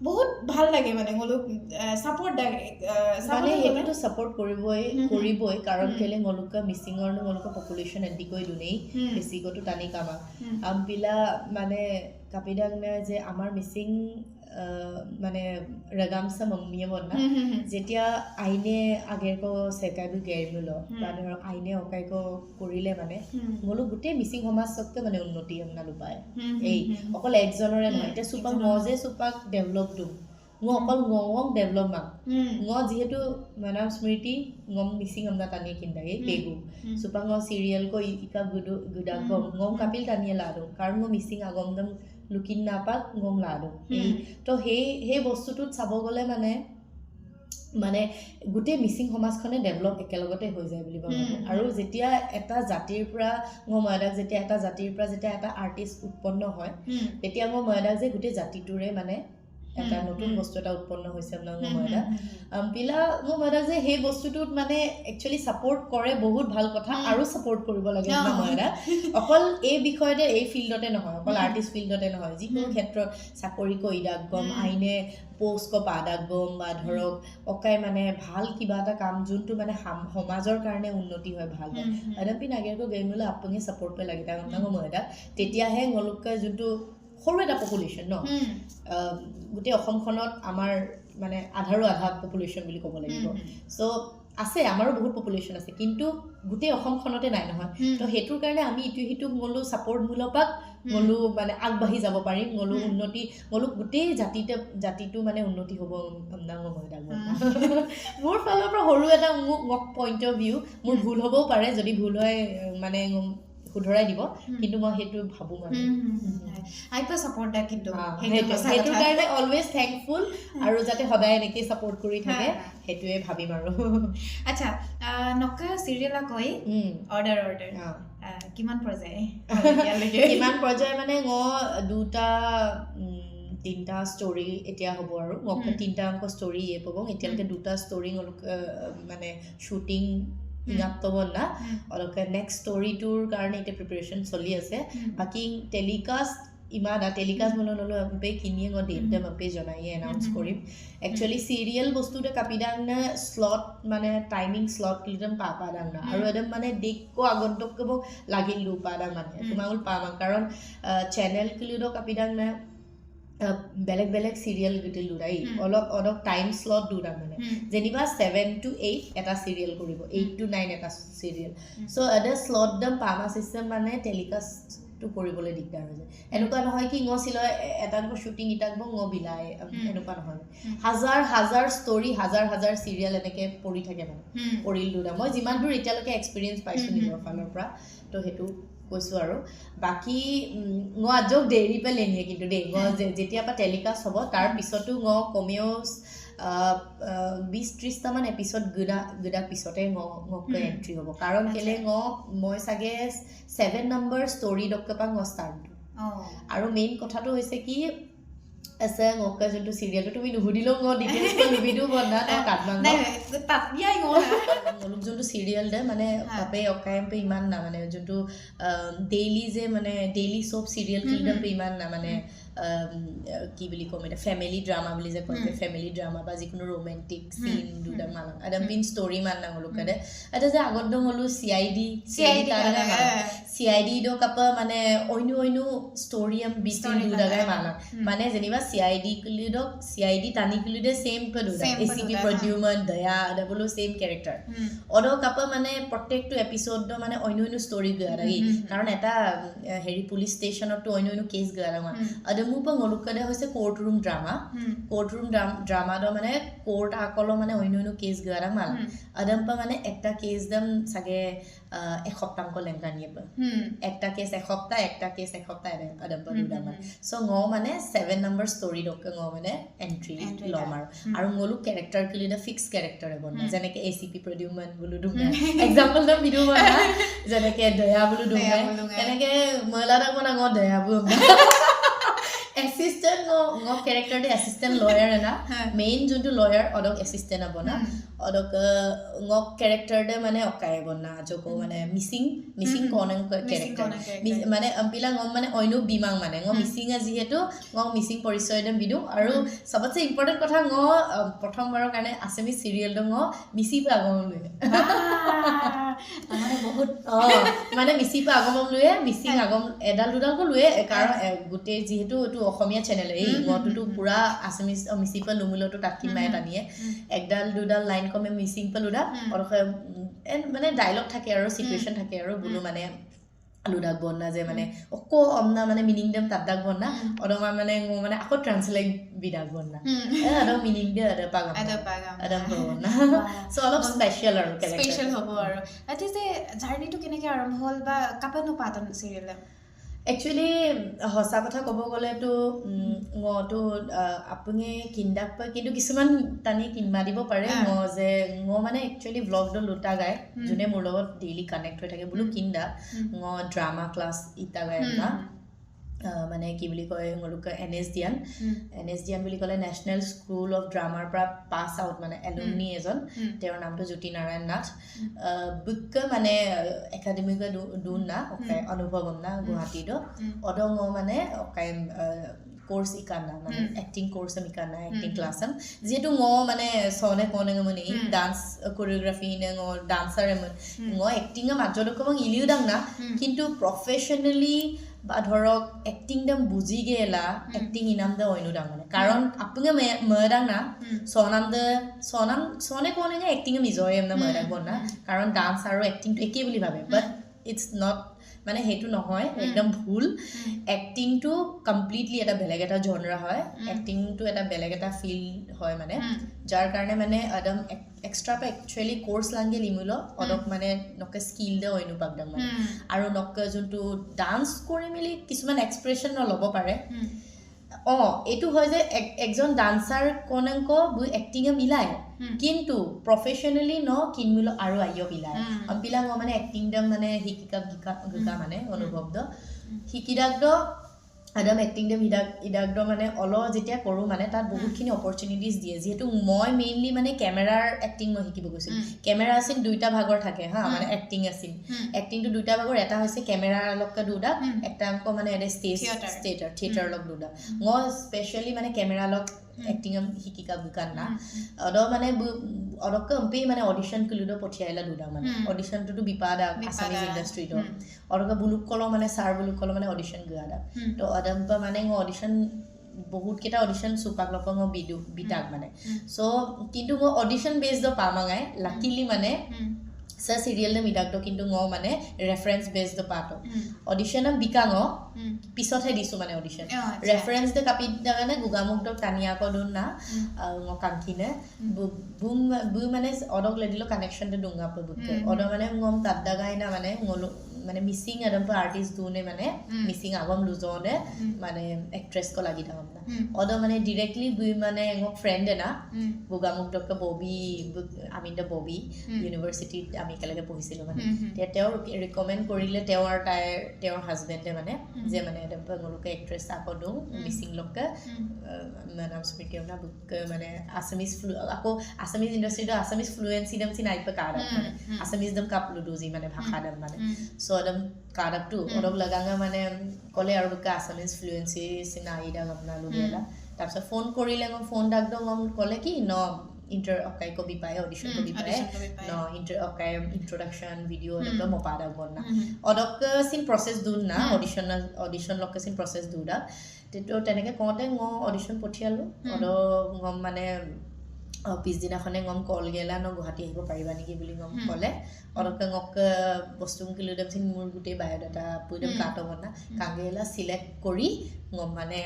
বহুত ভাল লাগে মানে গ'লো ছাপৰ্ট মানে সেইটোতো ছাপৰ্ট কৰিবই কৰিবই কাৰণ কেলে ngoluka মিচিঙৰ ngoluka population এদিকৈ দুনেই বেছিকৈতো টানি কামা আমপিলা মানে কাপিদাং যে আমাৰ মিচিং মানে ৰগামচা মম্মিয়ে বনা যেতিয়া আইনে আগেৰক চেকাইবো গেৰমিল বা ধৰক আইনে অকাইক কৰিলে মানে গ'লো গোটেই মিচিং সমাজকে মানে উন্নতি নালোপায় এই অকল একজনৰে নহয়। এতিয়া চুপাক ঙ যে চুপাক ডেভেলপ দিওঁ ঙ অকল ঙক ডেভেলপ মাক ঙ যিহেতু মানাম স্মৃতি ঙম মিচিং আমনা টানিয়ে কিন্দাগে পেগু চুপা ঙ চিৰিয়েল ক ইকা গুডু গুডাক ঙম কাপিল টানিয়ে লাদো কাৰণ ঙ মিচিং আগমদম লুকিন নাপাক ঙম লাদো এই তো সেই সেই বস্তুটোত চাব গ'লে মানে মানে গোটেই মিচিং সমাজখনে ডেভেলপ একেলগতে হৈ যায় বুলি মই ভাবোঁ। আৰু যেতিয়া এটা জাতিৰ পৰা ময়দাক যেতিয়া এটা জাতিৰ পৰা যেতিয়া এটা আৰ্টিষ্ট উৎপন্ন হয় তেতিয়া মই ময়দাক যে গোটেই জাতিটোৰে মানে এটা নতুন বস্তু এটা উৎপন্ন হৈছে আপোনাৰ ময়দা পিলা মোৰ ময়দা যে সেই বস্তুটোত মানে একচুৱেলি ছাপৰ্ট কৰে, বহুত ভাল কথা আৰু ছাপৰ্ট কৰিব লাগে আপোনাৰ ময়দা। অকল এই বিষয়তে এই ফিল্ডতে নহয়, অকল আৰ্টিষ্ট ফিল্ডতে নহয়, যিকোনো ক্ষেত্ৰত চাকৰি কৰি গম আইনে পোষ্ট ক পাদাক গম বা ধৰক অকাই মানে ভাল কিবা এটা কাম যোনটো মানে সমাজৰ কাৰণে উন্নতি হয় ভাল হয় এদম্পি নাগেৰক গেমলৈ আপুনি ছাপৰ্ট কৰি লাগে তাৰ ময়দা তেতিয়াহে তেওঁলোকে যোনটো সৰু এটা পপুলেশ্যন ন গোটেই অসমখনত আমাৰ মানে আধাৰো আধা পপুলেশ্যন বুলি ক'ব লাগিব। চ' আছে আমাৰো বহুত পপুলেশ্যন আছে কিন্তু গোটেই অসমখনতে নাই নহয়। তো সেইটোৰ কাৰণে আমি ইটো সিটোক গ'লো ছাপৰ্ট মূলপাক গ'লো মানে আগবাঢ়ি যাব পাৰিম গ'লো উন্নতি গ'লো গোটেই জাতিতে জাতিটো মানে উন্নতি হ'ব। মোৰ ফালৰ পৰা সৰু এটা মোক পইণ্ট অফ ভিউ, মোৰ ভুল হ'বও পাৰে, যদি ভুল হয় মানে শুধৰাই দিব, কিন্তু মই সেইটো ভাবোঁ মানে সেইটো কাৰণে অলৱেজ থেংকফুল আৰু যাতে সদায় এনেকেই ছাপৰ্ট কৰি থাকে সেইটোৱে ভাবিম আৰু। আচ্ছা নকা চিৰিয়েল কয় অৰ্ডাৰ অৰ্ডাৰ কিমান পৰ্যায় কিমান পৰ্যায় মানে ঙ 2-3টা ষ্টৰী এতিয়া হ'ব আৰু 3টা অংক ষ্টৰী এই পাব। এতিয়ালৈকে 2টা ষ্টৰী মানে শ্বুটিং না অলপ নেক্সট ষ্টৰীটোৰ কাৰণে এতিয়া প্ৰিপেৰেশ্যন চলি আছে। বাকী টেলিকাষ্ট ইমান টেলিকাষ্ট বনাই ল'লোঁ আপে কিনিয়ে গ ডেট দাম আপে জনাইয়ে এনাউন্স কৰিম। একচুৱেলি চিৰিয়েল বস্তুতে কাপি দাং না শ্লট মানে টাইমিং শ্লট একদম পাপা দাং না আৰু একদম মানে দেখো আগন্তুক লাগিল লুপা দাং মানে তোমাক পাম, কাৰণ চেনেল কিলিও কাপি দাং না বেলেগ বেলেগ চিৰিয়েল গোটেই লুৰাই অলপ অলপ টাইম শ্লট দুটা মানে যেনিবা 7 to 8 এটা চিৰিয়েল কৰিব, 8 to 9 এটা চিৰিয়েল। চ' এটা শ্লট দাম পামা চিষ্টেম মানে টেলিকাষ্টটো কৰিবলৈ দিগদাৰ হৈ যায়। এনেকুৱা নহয় কি ঙ চিল এটা শ্বুটিং ইটাক ঙ বিলাই, এনেকুৱা নহয়। হাজাৰ হাজাৰ ষ্টৰী, হাজাৰ হাজাৰ চিৰিয়েল এনেকৈ পৰি থাকে মানে পৰিল দুটা। মই যিমান দূৰ এতিয়ালৈকে এক্সপিৰিয়েঞ্চ পাইছোঁ নিজৰ ফালৰ পৰা, তো সেইটো কৈছোঁ। আৰু বাকী ঙ আজক দেৰি পে লেনিয়ে কিন্তু দেই, ঙ যেতিয়াৰ পৰা টেলিকাষ্ট হ'ব তাৰ পিছতো ঙ কমেও 20-30টামান এপিছড গুদা গুদা পিছতে ঙকৈ এণ্ট্ৰি হ'ব। কাৰণ কেলে ঙ মই চাগে 7 নম্বৰ ষ্টৰী ডক্টৰ পৰা ঙ ষ্টাৰ্ট দিওঁ। আৰু মেইন কথাটো হৈছে কি আছে ঙকে যোনটো চিৰিয়েলটো তুমি নুসুধিলেও ঙ ডিটেইলছ নুবিদো বন্ধা যোনটো চিৰিয়েল দে মানে বাপে অকায়ম্পে ইমান না মানে যোনটো ডেইলি যে মানে ডেইলি চব চিৰিয়েল কিলডাম্পে ইমান না মানে কি বুলি ক'ম এতিয়া ফেমিলি ড্ৰামা বুলি যে কয় যে ফেমিলি ড্ৰামা বা যিকোনো ৰোমেণ্টিক চিন দুটা মান একদম পিন ষ্টৰী মান না হলো কাদে এটা যে আগত দম হলো CID CID দ কাপা মানে অন্য অন্য ষ্টৰী আম বিচিন দুটা গাই মান মানে যেনিবা CID কুলিদক CID টানি কুলিদে সেম পে দুটা ACP Pradyuman দয়া ডাবলো সেম কেৰেক্টাৰ অদ কাপা মানে প্ৰত্যেকটো এপিছড মানে অন্য অন্য ষ্টৰী গয়া লাগি, কাৰণ এটা হেৰি পুলিচ ষ্টেচনতো অন্য অন্য কেছ গয়া লাগা। আৰু মোৰ পৰা ngolukade হৈছে court room drama, court room drama দ মানে কোৰ্ট আকল মানে অন্য অন্য কেছ গয়া মাল আদম পা মানে একটা কেছ দম চাগে এসপ্তাহ লেংকা নিয়ে পা একটা কেছ এসপ্তাহ একটা কেছ এসপ্তাহ আদম পা দুটা মানে চ' ঙ মানে 7 নম্বৰ ষ্টৰী ডকে ঙ মানে এণ্ট্ৰি ল'ম। আৰু আৰু ngolu character কিলি ফিক্স কেৰেক্টাৰ বনা, যেনেকে ACP Pradyuman বোলো ডুঙা এক্সাম্পল দম বিদু বনা, যেনেকে দয়া বোলো ডুঙা, তেনেকে ময়লা দাগ বনা ঙ দয়া বোলো এছিষ্টেণ্ট ঙ কেৰেক্টাৰটো এছিষ্টেণ্ট লয়াৰ না মেইন যোনটো লয়াৰ অদক এছিষ্টেণ্ট বনা অদক ঙ কেৰেক্টাৰতে মানে অকাই বনা জকো মানে মিচিং মিচিং কন কেৰেক্টাৰ মানে আম্পিলা ঙ মানে অন্য বিমাং মানে ঙ মিচিং যিহেতু ঙ মিচিং পৰিচয় দম বিদু। আৰু চবতছে ইম্পৰ্টেণ্ট কথা ঙ প্ৰথমবাৰৰ কাৰণে আছামিজ চিৰিয়েলটো ঙ মিচি পৰা আগমন লুয়ে মানে মিচি পৰা আগমন লুয়ে মিচিং আগম এডাল দুডালকৈ লুয়ে, কাৰণ গোটেই যিহেতু এইটো অসমীয়া চেনেল এই ঙটোতো পুৰা আছামিজ মিচি পৰা লুমুলতো তাত কিমাই টানিয়ে একডাল দুডাল লাইন কমে মিচিং পৰা লুডা মানে ডাইলগ থাকে আৰু চিটুৱেশ্যন থাকে আৰু বোলো মানে লুডাক বন্না যে মানে অক অমনা মানে মিনিং দম তাত দাক বন্না অদমা মানে মানে আকৌ ট্ৰান্সলেট বিদাক বন্না আদম মিনিং দে আদম পাগাম আদম বন্না চ' অলপ স্পেচিয়েল আৰু স্পেচিয়েল হ'ব। আৰু এতিয়া যে জাৰ্ণিটো কেনেকৈ আৰম্ভ হ'ল বা কাপানো পাতন চিৰিয়েল? একচুৱেলি সঁচা কথা ক'ব গ'লেতো ঙটো আপুনি কিন্দাক পায় কিন্তু কিছুমান টানি কিনবা দিব পাৰে ঙ যে ঙ মানে একচুৱেলি ব্লগটো লুটা গায় যোনে মোৰ লগত ডেইলি কানেক্ট হৈ থাকে বোলো কিন্দা ঙ ড্ৰামা ক্লাছ ইটা গায় না মানে কি বুলি কয় ngoluk NS Dian NS Dian বুলি ক'লে নেশ্যনেল স্কুল অফ ড্ৰামাৰ পৰা পাছ আউট মানে এলুমনি এজন, তেওঁৰ নামটো জ্যোতি নাৰায়ণ নাথ বুক মানে একাডেমিক দুন না অকাই অনুভৱ না গুৱাহাটীত অদং মানে অকাই কোৰ্চ ইকানা মানে এক্টিং কোৰ্চ ইকানা এক্টিং ক্লাছ যিহেতু ঙ মানে চনে কনে মানে ডান্স কোৰিঅ'গ্ৰাফি নে ঙ ডান্সাৰ ঙ এক্টিঙৰ মাজত ইলিও দাং না কিন্তু প্ৰফেশ্যনেলি বা ধৰক এক্টিং দাম বুজি গেলা এক্টিং ইনাম দে অন্য দাং মানে কাৰণ আপুনি ময়দাং না চনাম দে চনাম চনে কোনে এক্টিং নিজৰে এমনা ময়দাক বনা, কাৰণ ডান্স আৰু এক্টিংটো একেই বুলি ভাবে বাট it's not মানে সেইটো নহয়, একদম ভুল। এক্টিংটো কমপ্লিটলি এটা বেলেগ এটা জনৰা হয়, এক্টিংটো এটা বেলেগ এটা ফিল্ড হয় মানে যাৰ কাৰণে মানে একদম এক্সট্ৰা পৰা একচুৱেলি কোৰ্চ লাগে লিমুল অলপ মানে নকে স্কিল দে অন্য পাকদাম মানে আৰু নকে যোনটো ডান্স কৰি মেলি কিছুমান এক্সপ্ৰেশ্যন ল'ব পাৰে। অঁ এইটো হয় যে একজন ডান্সাৰ কোনেংক এক্টিঙে মিলায় কিন্তু প্ৰফেশ্যনেলি ন কিনমিল আৰু আইয় মিলায় বিলাক মানে এক্টিং দাম মানে শিকিকা গিকা মানে অনুভৱ দ শিকিদাক দ আদম এক্টিং দেম ইদাক মানে অলপ যেতিয়া কৰোঁ মানে তাত বহুতখিনি অপৰচুনিটিজ দিয়ে। যিহেতু মই মেইনলি মানে কেমেৰাৰ এক্টিং মই শিকিব গৈছিলোঁ। কেমেৰা আছিল দুইটা ভাগৰ থাকে হা, মানে এক্টিং আছিল, এক্টিংটো দুইটা ভাগৰ, এটা হৈছে কেমেৰাৰ লগকে দুটা, একটা অংক মানে এটা ষ্টেজ থিয়েটাৰ লগ দুটা। মই স্পেচিয়েলি মানে কেমেৰা লগ এক্টিং শিকিকা বুকান না অলপ মানে অলপ কম্পেই মানে অডিশ্যন কুলিዶ পঠিয়াইলা দুটা, মানে অডিশ্যনটোতো বিপাদা আছামিজ ইণ্ডাষ্ট্ৰীটো অলপ বুলুক কল মানে ছাৰ বুলুক কল মানে অডিশ্যন গোৱা। তো অদম্প মানে অডিশ্যন বহুতকেইটা অডিশ্যন চুপাক লগ মই বিদু বিতাক মানে চ' কিন্তু মই অডিশ্যন বেছড পামাঙাই লাকিলি মানে ছাৰ চিৰিয়েল মিদাকটো কিন্তু মই মানে ৰেফাৰেঞ্চ বেছড পাতো অডিশ্যন বিকাঙ পিছতহে দিছোঁ মানে অডিশ্যন ৰেফাৰেঞ্চ দে কাপি কাৰণে গোগামুখ দক টানিয়াক দোন না কাংকিনে বুম বু মানে অদক লেদিলো কানেকশ্যনটো ডুঙা বুকে অদ মানে ngom তাত দাগাই না মানে ngলো মানে মিচিং এদম আৰ্টিষ্ট দুনে মানে মিচিং আগম লুজনে মানে এক্ট্ৰেছ ক লাগি থাকম না অদ মানে ডিৰেক্টলি বুই মানে মোক ফ্ৰেণ্ড না গোগামুখ ডক্টৰ ববি আমি the Bobby ইউনিভাৰ্চিটিত আমি একেলগে পঢ়িছিলোঁ মানে তেতিয়া তেওঁ ৰিকমেণ্ড কৰিলে তেওঁ আৰু তাইৰ তেওঁৰ হাজবেণ্ডে মানে যে মানে তেওঁলোকে এক্ট্ৰেছ আকৌ দিওঁ মিচিং লোককে নাম স্মৃতি মানে আছামিজ আকৌ আছামিজ ইণ্ডাষ্ট্ৰীটো আছামিজ ফ্লুৱেঞ্চি দম চিন আইপে কাৰাক মানে আছামিজ দম কাপ লুডুজি মানে ভাষা দম মানে চ' একদম কাৰাকটো অলপ লগাঙা মানে ক'লে আৰু আছামিজ ফ্লুৱেঞ্চি চিন আইডা আপোনাৰ লুগেলা। তাৰপিছত ফোন কৰিলে মই ফোন ডাকদম ক'লে কি ন ইণ্টাৰ অকাই কবি পায় অডিশ্যন কবি পায় ন ইণ্টাৰ অকাই ইন্ট্ৰডাকশ্যন ভিডিঅ' এনেকুৱা মপা দাক বনা অদক চিন প্ৰচেছ দূৰ না অডিশ্যন অডিশ্যন লগ চিন প্ৰচেছ দূৰ দাক তেতিয়া তেনেকৈ কওঁতে মই অডিশ্যন পঠিয়ালোঁ অলপ মানে পিছদিনাখনে ngম কল গেলা ন গুৱাহাটী আহিব পাৰিবা নেকি বুলি ngম ক'লে অলপকে ngক বস্তু কিলো দেমচিন মোৰ গোটেই বায়'ডাটা পুইদম কাটো বনা কাংগেলা চিলেক্ট কৰি ngম মানে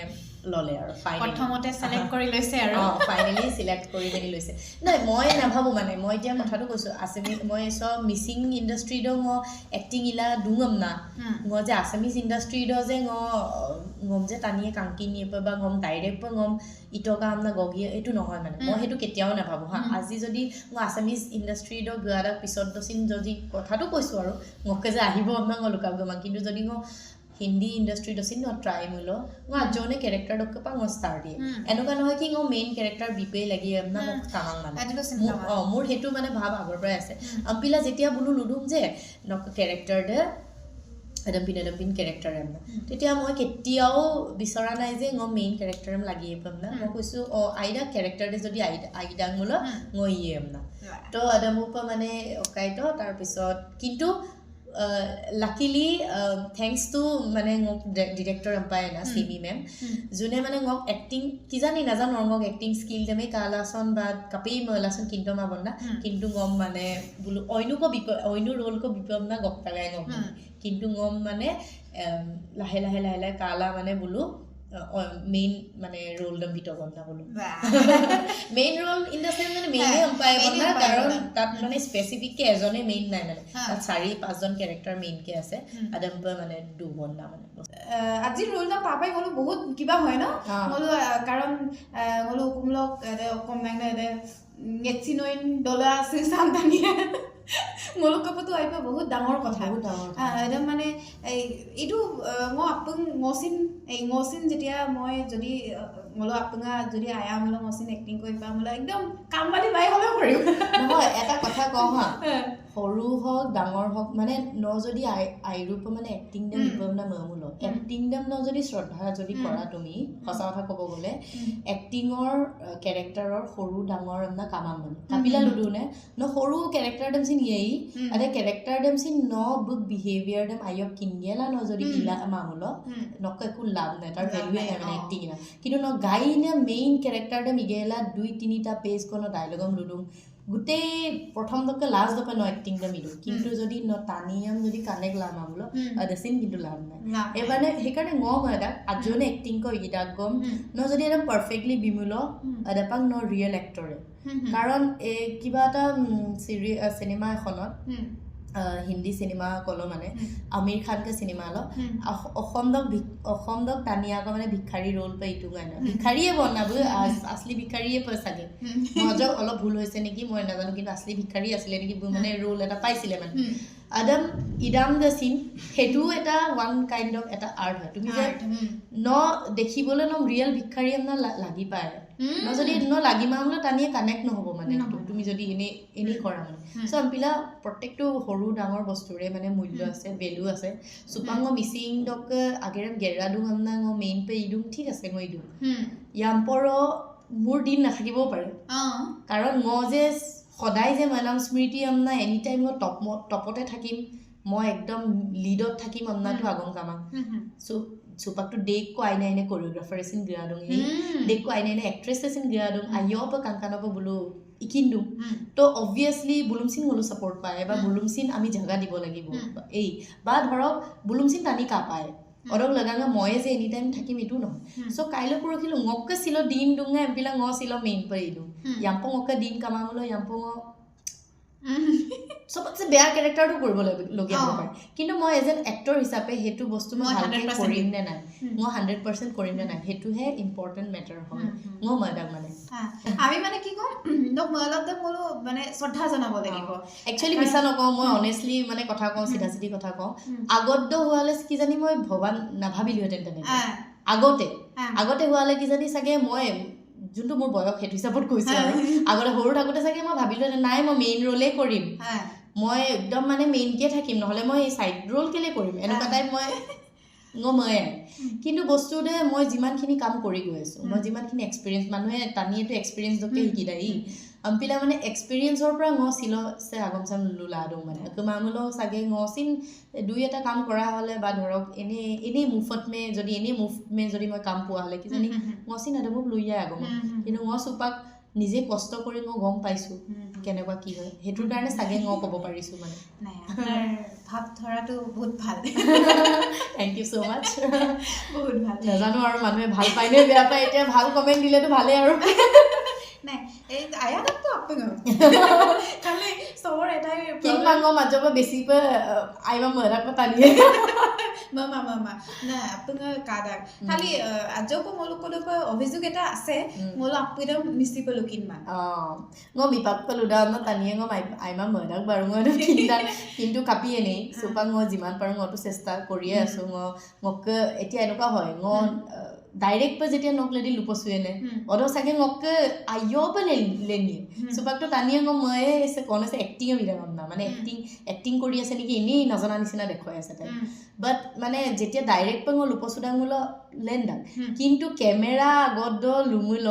ল'লে আৰু প্ৰথমতে চিলেক্ট কৰি লৈছে আৰু ফাইনেলি চিলেক্ট কৰি মেলি লৈছে। নাই মই নাভাবোঁ মানে মই এতিয়া কথাটো কৈছোঁ আছামিজ মই চব মিচিং ইণ্ডাষ্ট্ৰীটো মই এক্টিং ইলা দুঙম না মই যে আছামিজ ইণ্ডাষ্ট্ৰীটো যে ngম যে টানিয়ে কাংকি নিয়ে বা ngম ডাইৰেক্ট ngম ইটকা আমনা গগিয়ে এইটো নহয় মানে মই সেইটো কেতিয়াও নাভাবোঁ হা। আজি যদি মই আছামিজ ইণ্ডাষ্ট্ৰীটো গোৱাদাক পিছত দচিন যদি কথাটো কৈছোঁ আৰু মোকে যে আহিব আপোনাক মই লুকাব গমাম কিন্তু যদি মই হিন্দী ইণ্ডাষ্ট্ৰীত আছিল ন ট্ৰাই মূল মই আজনে কেৰেক্টাৰ ডক্টৰ পা মই ষ্টাৰ দিয়ে এনেকুৱা নহয় কি মই মেইন কেৰেক্টাৰ বিপেই লাগি আপোনাৰ মোক কামাং মানে অঁ মোৰ সেইটো মানে ভাৱ আগৰ পৰাই আছে। আম্পিলা যেতিয়া বোলো লুডুম যে কেৰেক্টাৰ দে এদম পিন কেৰেক্টাৰ এম তেতিয়া মই কেতিয়াও বিচৰা নাই যে মই মেইন কেৰেক্টাৰ এম লাগিয়ে পাম না মই কৈছোঁ অঁ আইডা কেৰেক্টাৰ দে যদি আইডা আইডাং বোলো মই ইয়ে এম না তো আদমৰ পৰা মানে অকাইত। তাৰপিছত কিন্তু লাকিলি thanks two মানে মোক ডিৰেক্টৰ এম্পায় না চিমি মেম যোনে মানে মোক এক্টিং কিজানি নাজানো মোক এক্টিং স্কিল যেনে কালাচন বা কাপেই মলাচন কিন্তু মা বন্না কিন্তু গম মানে বোলো অইনুকো বিপ অইনু ৰোলকো বিপম না গপ্তাগাই গম কিন্তু গম মানে লাহে লাহে লাহে লাহে কালা মানে বোলো মেইন মানে ৰোল দম ভিতৰত বন্ধা বোলো main role in the sense মানে মেইনে আম্পায়াৰ বন্ধা কাৰণ তাত মানে স্পেচিফিককে এজনে মেইন নাই মানে তাত 4-5জন কেৰেক্টাৰ মেইনকে আছে আদম্প মানে দু বন্ধা মানে আজি ৰোল দম পাপাই গ'লো বহুত কিবা হয় ন গ'লো কাৰণ গ'লো কুমলক কম নাই নেচিনইন দলা আছে চান্তানিয়ে মোলোক কাপোৰটো আহিব বহুত ডাঙৰ কথা একদম মানে এইটো মই আপোন ngচিন এই ngচিন যেতিয়া মই যদি মোলো আপোনা যদি আয়া মোলো ngচিন এক্টিং কৰি পা মোলো একদম কামবালি বাই হ'লেও কৰিম নহয়। এটা কথা কওঁ হা সৰু হওক ডাঙৰ হওক মানে ন যদি আইৰূপ মানে এক্টিং দেম না মোলো এক্টিং দেম ন যদি শ্ৰদ্ধা যদি কৰা তুমি সঁচা কথা ক'ব গ'লে এক্টিঙৰ কেৰেক্টাৰৰ সৰু ডাঙৰ না কামাং মানে কাপিলা লুডু নে ন সৰু কেৰেক্টাৰ দেম চিন ইয়েই আৰে কেৰেক্টাৰ দেম চিন ন বুক বিহেভিয়াৰ দেম আয়ক কিনগেলা ন যদি ইলা মামুল নক একো লাভ নাই তাৰ ভেলুৱে নাই মানে এক্টিং না কিন্তু ন গাই নে মেইন কেৰেক্টাৰ দেম ইগেলা 2-3টা পেজ কোনো ডায়লগম লুডুং গোটেই প্ৰথম দকে লাষ্ট দকে ন এক্টিং দে মিলো কিন্তু যদি ন টানিয়াম যদি কানেক্ট লাভ বোলো দেচিন কিন্তু লাভ নাই এইবাৰে সেইকাৰণে গম হয় এটা আজনে এক্টিং কয় গীতাক গম ন যদি একদম পাৰফেক্টলি বিমুল এডাপাক ন ৰিয়েল এক্টৰে কাৰণ এই কিবা এটা চিনেমা এখনত হিন্দী চিনেমা ক'লো মানে আমিৰ খানকে চিনেমা ল অসম দক টানিয়াক মানে ভিক্ষাৰী ৰোল পাই ইটো গান ভিক্ষাৰীয়ে বনাব আছলি ভিক্ষাৰীয়ে পাই চাগে মই অলপ ভুল হৈছে নেকি মই নাজানো কিন্তু আছলি ভিক্ষাৰী আছিলে নেকি মানে ৰোল এটা পাইছিলে মানে আদম ইদাম the চিন সেইটোও এটা ওৱান কাইণ্ড অফ এটা আৰ্ট হয়। তুমি যে ন দেখিবলৈ ন ৰিয়েল ভিক্ষাৰী না লাগি পায় ন, যদি ন লাগি মামলৈ টানিয়ে কানেক্ট নহ'ব মানে তুমি যদি এনেই এনেই কৰা মানে। চ' আম্পিলা প্ৰত্যেকটো সৰু ডাঙৰ বস্তুৰে মানে মূল্য আছে, ভেলু আছে। চুপাংগ মিচিং দক আগেৰেম গেৰা দুং আমনা মেইন পে ইদুং ঠিক আছে মই ইদুং ইয়াম্পৰ মোৰ দিন নাথাকিবও পাৰে, কাৰণ মই যে সদায় যে মনাম স্মৃতি আমনা এনি টাইম মই টপতে থাকিম, মই একদম লিডত থাকিম আমনাটো আগম কামা। চ' চুপাকটো দেখ কো আইনা আইনে কৰিঅ'গ্ৰাফাৰ এচিন গিৰাদুং, এই দেখ কো আইনা আইনে এক্ট্ৰেছ এচিন গিৰাদুং, আইয় প কাংকানপ বোলো ইকিন্দু। তো অবভিয়াছলি বুলুমচিন গ'লো ছাপৰ্ট পায় বা বুলুমচিন আমি জেগা দিব লাগিব এই বা ধৰক বুলুমচিন টানি কা পায় অদক লগাঙা ময়ে যে এনি টাইম থাকিম এইটো নহয়। চ' কাইলৈ পৰহিলো ঙকে চিল দিন দুঙা এম্পিলা ঙ চিল মেইন পে ইদুং ইয়াম্প ঙকে দিন কামাবলৈ ইয়াম্প ঙ চবতছে বেয়া কেৰেক্টাৰটো কৰিবলগীয়া হ'ব পাৰে, কিন্তু মই এজ এন এক্টৰ হিচাপে সেইটো বস্তু মই ভালকৈ কৰিম নে নাই, মই 100% কৰিম নে নাই, সেইটোহে ইম্পৰ্টেণ্ট মেটাৰ হয় মই ময়দাক মানে। আমি মানে কি ক'ম মই অলপ মোৰো মানে শ্ৰদ্ধা জনাব লাগিব। একচুৱেলি মিছা নকওঁ, মই অনেষ্টলি মানে কথা কওঁ, চিধা চিধি কথা কওঁ। আগত হোৱালে কিজানি মই ভবা নাভাবিলোহেঁতেন তেনেকৈ, আগতে আগতে হোৱালে কিজানি চাগে মই যোনটো মোৰ বয়স সেইটো হিচাপত কৈছোঁ আৰু, আগতে সৰু থাকোঁতে চাগে মই ভাবিলোঁ নাই মই মেইন ৰোলেই কৰিম, মই একদম মানে মেইনকে থাকিম, নহ'লে মই ছাইড ৰোল কেলৈ কৰিম, এনেকুৱা টাইপ মই ময়ে। কিন্তু বস্তুতে মই যিমানখিনি কাম কৰি গৈ আছোঁ, মই যিমানখিনি এক্সপিৰিয়েঞ্চ, মানুহে টানিয়েতো এক্সপিৰিয়েঞ্চকে শিকি দাই আম্পিলা মানে এক্সপিৰিয়েঞ্চৰ পৰা ঙ চিল চে আগম চাম লোলা দওঁ মানে মামুলো চাগে ঙ চিন দুই এটা কাম কৰা হ'লে বা ধৰক এনেই এনেই মুফত মে যদি এনেই মুফ মে যদি মই কাম পোৱা হ'লে কিজানি ঙ চিন আদমক লৈ যায় আগমত। কিন্তু ঙ চুপাক নিজে কষ্ট কৰি মই গম পাইছোঁ কেনেকুৱা কি হয়, সেইটোৰ কাৰণে চাগে মই ক'ব পাৰিছোঁ মানে। নাই, আপোনাৰ ভাৱ ধৰাটো বহুত ভাল। Thank you so মাছ। বহুত ভাল। নাজানো আৰু মানুহে ভাল পায় নে বেয়া পায়, এতিয়া ভাল কমেণ্ট দিলেতো ভালেই আৰু। নাই, এই আয়াততো আপুনি খালি চবৰ এটাই কিমান মাজৰ পৰা বেছিকৈ আইমা মদাক টানিয়ে মামা মামা নাই আপোনাৰ কাদাক খালি আজকো মোলো ক'লো অভিযোগ এটা আছে, মোলো আপুনি মিচি পালো কিনমান মই বিপাক পালো দা মই টানিয়ে মই আইমা মদাক বাৰু মই কিনা, কিন্তু কাপি এনেই চোপাক মই যিমান পাৰোঁ মইতো চেষ্টা কৰিয়ে আছোঁ। মই মোক এতিয়া এনেকুৱা হয় মই ডাইৰেক্ট পৰা যেতিয়া নক লেদি লুপচুৱেনে অদ চাগে মোক আইয় পৰা লেনিয়ে চুপাকটো টানিয়ে মই ময়ে কন আছে এক্টিঙে বিধান না মানে এক্টিং এক্টিং কৰি আছে নেকি এনেই নজনা নিচিনা দেখুৱাই আছে তাই। বাট মানে যেতিয়া ডাইৰেক্ট পৰা মই লুপচুদাং মোল লেনদাং, কিন্তু কেমেৰা আগত লুমুল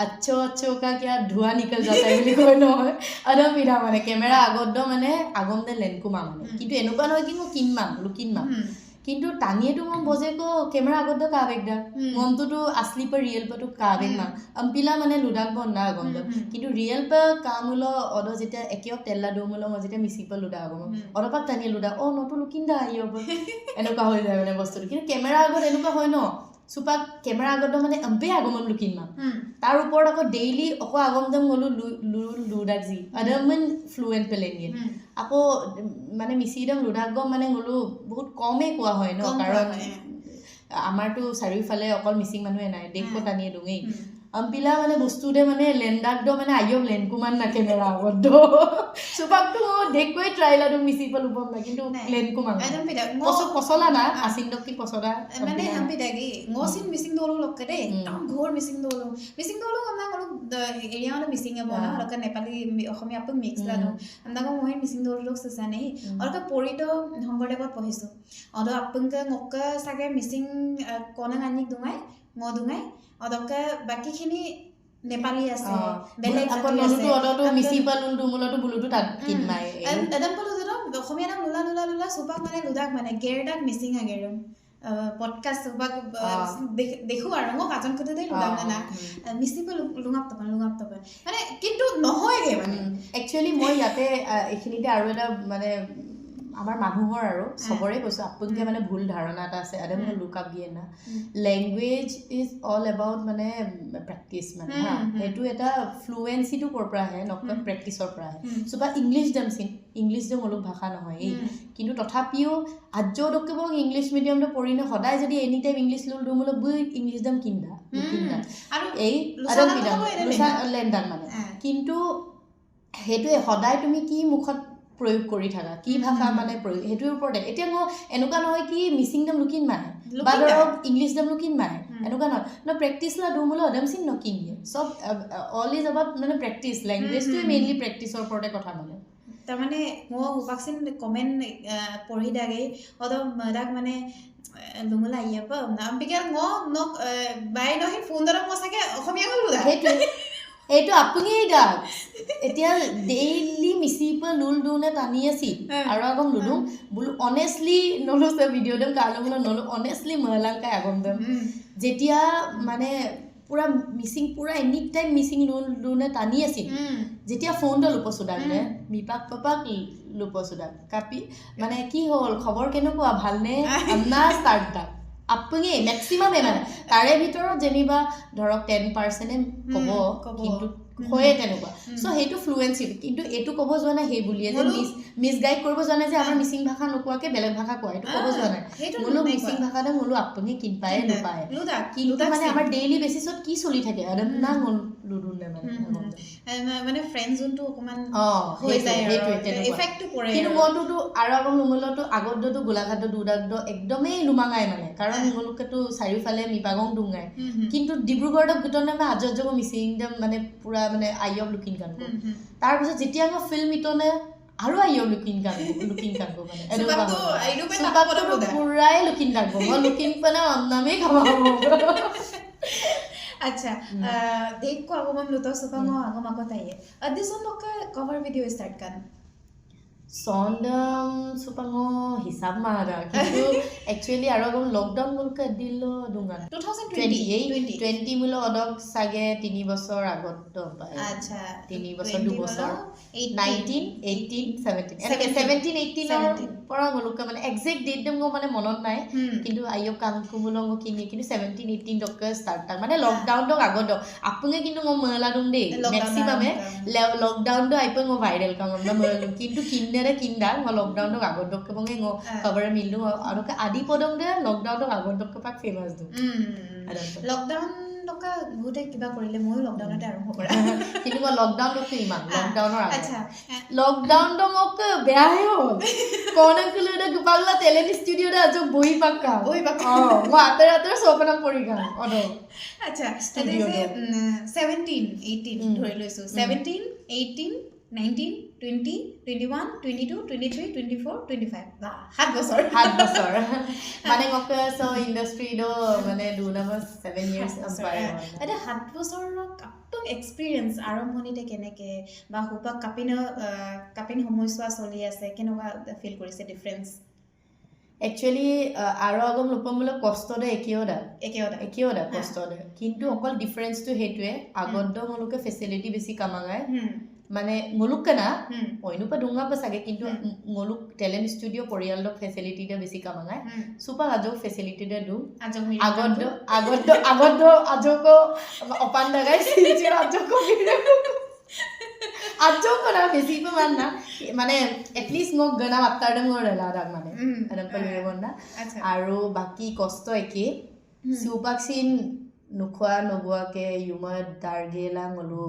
আচ্ছ আচ্ছ কা কিয়া ধোঁৱা নিকল যাতা বুলি কয় নহয় আদম পিধা মানে কেমেৰা আগত মানে আগম দে লেনকুমা মানে, কিন্তু এনেকুৱা নহয় কি মই কিনমাম লুকিনমাম, কিন্তু টানিয়েতো মই বজে ক কেমেৰা আগত কা বেগদা মনটোতো আছলি পৰা ৰিয়েল পৰাতো কা বেগ মা আম্পিলা মানে লুডাক বন্ধা আগম কিন্তু ৰিয়েল পৰা কামুল অদ যেতিয়া একেও তেলা দৌমুল মই যেতিয়া মিচি পৰা লুডা আগম অদপাক টানিয়ে লুডা অ নতো লুকিন্দা আহিব এনেকুৱা হৈ যায় মানে বস্তুটো। কিন্তু কেমেৰা আগত এনেকুৱা হয় ন চুপাক কেমেৰা আগত মানে আম্পে আগমন লুকিন মা, তাৰ ওপৰত আকৌ ডেইলি আকৌ আগম যাম গ'লো লুডাক যি আদমন ফ্লুৱেণ্ট পেলেনিয়ে আকৌ মানে মিচিদম লুডাক গম মানে গ'লো বহুত কমেই কোৱা হয় ন, কাৰণ আমাৰতো চাৰিওফালে অকল মিচিং মানুহে নাই, দেশো টানিয়ে দোঙেই আম্পিলা মানে বস্তুতে মানে লেন্দাক দ মানে আইয়ম লেনকুমান না কেমেৰা আগত দ চুপাকটো মই দেখুৱাই ট্ৰাই লাদো মিচি পালো বম না, কিন্তু লেনকুমান পচলা না আচিন্দক কি পচলা মানে হাম্পিদাগি ngosiন মিচিং দলো লক্কে দেই একদম ঘোৰ মিচিং দলো মিচিং দলো আমনা গলো এৰিয়া মানে মিচিং এ বনা অলকে নেপালী অসমীয়া আপু মিক্স লাদো আমনা গো মই মিচিং দলো লোক সসা নেই অলকে পৰিতো শংকৰদেৱত পঢ়িছো অদ আপুংকে ngok চাগে মিচিং কনা আনিক দুঙাই ঙ দুঙাই অদকে বাকীখিনি নেপালী আছে বেলেগ অসমীয়া নাম লোলা লোলা লোলা চুপাক মানে লুডাক মানে গেৰডাক মিচিং আগেৰম পডকাষ্ট চুপাক দেখো আৰু মই কাজন খুঁটোতেই লুডাক না মিচিং লুঙাপ তপান লুঙাপ তপান মানে কিন্তু নহয়গে মানে একচুৱেলি মই ইয়াতে এইখিনিতে আৰু এটা মানে আমাৰ মানুহৰ আৰু চবৰে কৈছোঁ আপোনালোকে মানে ভুল ধাৰণা এটা আছে আদম লুক আপ দিয়ে না, লেংগুৱেজ is all about মানে প্ৰেক্টিচ মানে হা, সেইটো এটা ফ্লুৱেঞ্চিটো ক'ৰ পৰা আহে নক প্ৰেক্টিচৰ পৰা আহে। চ' বা ইংলিছ দামচিন ইংলিছ দম অলপ ভাষা নহয় এই, কিন্তু তথাপিও আজ্য দকে বং ইংলিছ মিডিয়ামটো পঢ়ি ন সদায় যদি এনি টাইম ইংলিছ লোল দুমুল বুই ইংলিছ দাম কিন্দা কিন্দা এই আদম লেনদাং মানে, কিন্তু সেইটোৱে সদায় তুমি কি মুখত প্ৰয়োগ কৰি থাকা, কি ভাষা মানে প্ৰয়োগ, সেইটোৰ ওপৰতে। এতিয়া মই এনেকুৱা নহয় কি মিচিং দাম লুকিন মাহে বা ধৰক ইংলিছ দাম লুকিন মাহে, এনেকুৱা নহয় ন। প্ৰেক্টিচ লা দু মোলো অদম চিন নকিনিয়ে, চব অল is about মানে প্ৰেক্টিচ, লেংগুৱেজটোৱে মেইনলি প্ৰেক্টিচৰ ওপৰতে কথা মানে। তাৰমানে মই হুপাকচিন কমেণ্ট পঢ়ি দাগে অদম দাগ মানে লুমলা আইয়াপ আম্বিকে ঙ নক বাই নহি ফোন দৰক মই চাগে অসমীয়া গ'ল। সেইটোৱে এইটো আপুনিয়েই দাগ এতিয়া ডেইলি মিচি পৰা লোল দুনে টানি আছিল আৰু আগম লুলুং বোলো অনেষ্টলি নলো ভিডিঅ' দিম কালো বোলো নলো অনেষ্টলি মহলাংকাই আগম দিম। যেতিয়া মানে পুৰা মিচিং পুৰা এনি টাইম মিচিং লোল দুনে টানি আছিল, যেতিয়া ফোনটো লোপচুদাক নে মিপাক পাপাক লোপচুদাক কাপি মানে কি হ'ল খবৰ কেনেকুৱা ভালনে আপোনাৰ ষ্টাৰ্ট দাক আপুনিয়ে মেক্সিমামে মানে তাৰে ভিতৰত যেনিবা ধৰক 10% ক'ব, কিন্তু হয়ে তেনেকুৱা। চ' সেইটো ফ্লুৱেঞ্চি, কিন্তু এইটো ক'ব যোৱা নাই সেই বুলিয়ে যে মিছ গাইড কৰিব যোৱা নাই যে আমাৰ মিচিং ভাষা নোকোৱাকে বেলেগ ভাষা কোৱা, এইটো ক'ব যোৱা নাই। মোলো মিচিং ভাষাতে মোলো আপুনি কিনপায়ে নোপায়, কিন্তু মানে আমাৰ ডেইলি বেচিছত কি চলি থাকে না মানে ফ্ৰেণ্ড যোনটো অকণমান কিন্তু মনটোতো আৰু আগৰ নুমলতো আগততো গোলাঘাট দুদাগদ একদমেই লুমাঙাই মানে, কাৰণ মোলোকেতো চাৰিওফালে মিপাগং ডুঙাই, কিন্তু ডিব্ৰুগড়ত গোটনে মানে আজত যাব মিচিং মানে পুৰা মানে আইয়ব লুকিন কানব। তাৰপিছত যেতিয়া মই ফিল্ম ইটনে আৰু আইয়ব লুকিন কানব, লুকিন কানব মানে পুৰাই লুকিন কানব, মই লুকিন পানে নামেই খাব। আচ্ছা, দেখো আগমন লুতো সুপাঙো আগম আগত আইয়ে আদিসন লোক কভাৰ ভিডিঅ' ষ্টাৰ্ট কান চন্দম সুপাঙো হিচাপ মাৰা, কিন্তু একচুৱেলি আৰু আগম লকডাউন মুলকে দিল দুঙান 2020 মূল অদক চাগে 3 বছৰ আগত পায়। আচ্ছা, 3 বছৰ 2 বছৰ 19 18 17 এনেকে 17 18 পৰা মুলকে মানে একজেক্ট ডেট মোৰ মানে মনত নাই, কিন্তু আইয়ক কাংকু মুলং কিনি কিন্তু 17 18 ডক ষ্টাৰ্ট তাক মানে লকডাউন ডক আগত ডক আপুনে, কিন্তু মই মলা দুং দেই মেক্সিমামে লকডাউন দ আইপ মই ভাইৰেল কাম মই কিন্তু কিনে কিন্দা মই লকডাউনক আগত ডক বঙে কভাৰ মিলো আৰু আদি পদং দে লকডাউনক আগত ডক পাক ফেমাছ দু। লকডাউন ডকা বহুতে কিবা কৰিলে, ময়ো লকডাউনতে আৰম্ভ কৰা, কিন্তু মই লকডাউন ডকটো ইমান লকডাউনৰ আগত লকডাউন দ মোক বেয়াহে হ'ল কনকলো দে পাগলা টেলেণ্ট ষ্টুডিঅ' দে আজো বহি পাক্কা বহি পাক্কা মই আঁতৰে আঁতৰে চপনা পৰি গান অদ। আচ্ছা, 17 18 ধৰি লৈছোঁ, 17 18 19 20 21 22 23 24 25 7 বছৰ 7 বছৰ মানে মোক চ ইণ্ডাষ্ট্ৰি দ মানে দু নম্বৰ 7 ইয়াৰ্ছ। এতিয়া 7 বছৰৰ কাপটং এক্সপিৰিয়েঞ্চ আৰম্ভণিতে কেনেকৈ বা সোপা কাপিন কাপিন সময়ছোৱা চলি আছে, কেনেকুৱা ফিল কৰিছে ডিফাৰেঞ্চ? একচুৱেলি আৰু আগম লোপমূলক কষ্ট দে একেও দা একেও দা কষ্ট দে, কিন্তু অকল ডিফাৰেঞ্চটো সেইটোৱে আগত দ মোলোকে ফেচিলিটি বেছি কামাঙাই মানে মুলুক না অইনুপা ডুঙাপা চাগে, কিন্তু মুলুক টেলেণ্ট ষ্টুডিঅ' পৰিয়ালক ফেচিলিটি দে বেছি কামাঙাই চুপা আজক ফেচিলিটি দে দু আগত আগত আগত আজক অপান দাগাই আজক আজক না বেছি মান না মানে এটলিষ্ট মোক গনা আত্মাৰ মোৰ ৰেলা মানে না। আৰু বাকী কষ্ট একেই, চুপাকচিন নোখোৱা নোবোৱাকে ইউমা দাৰ্গেলা ngলো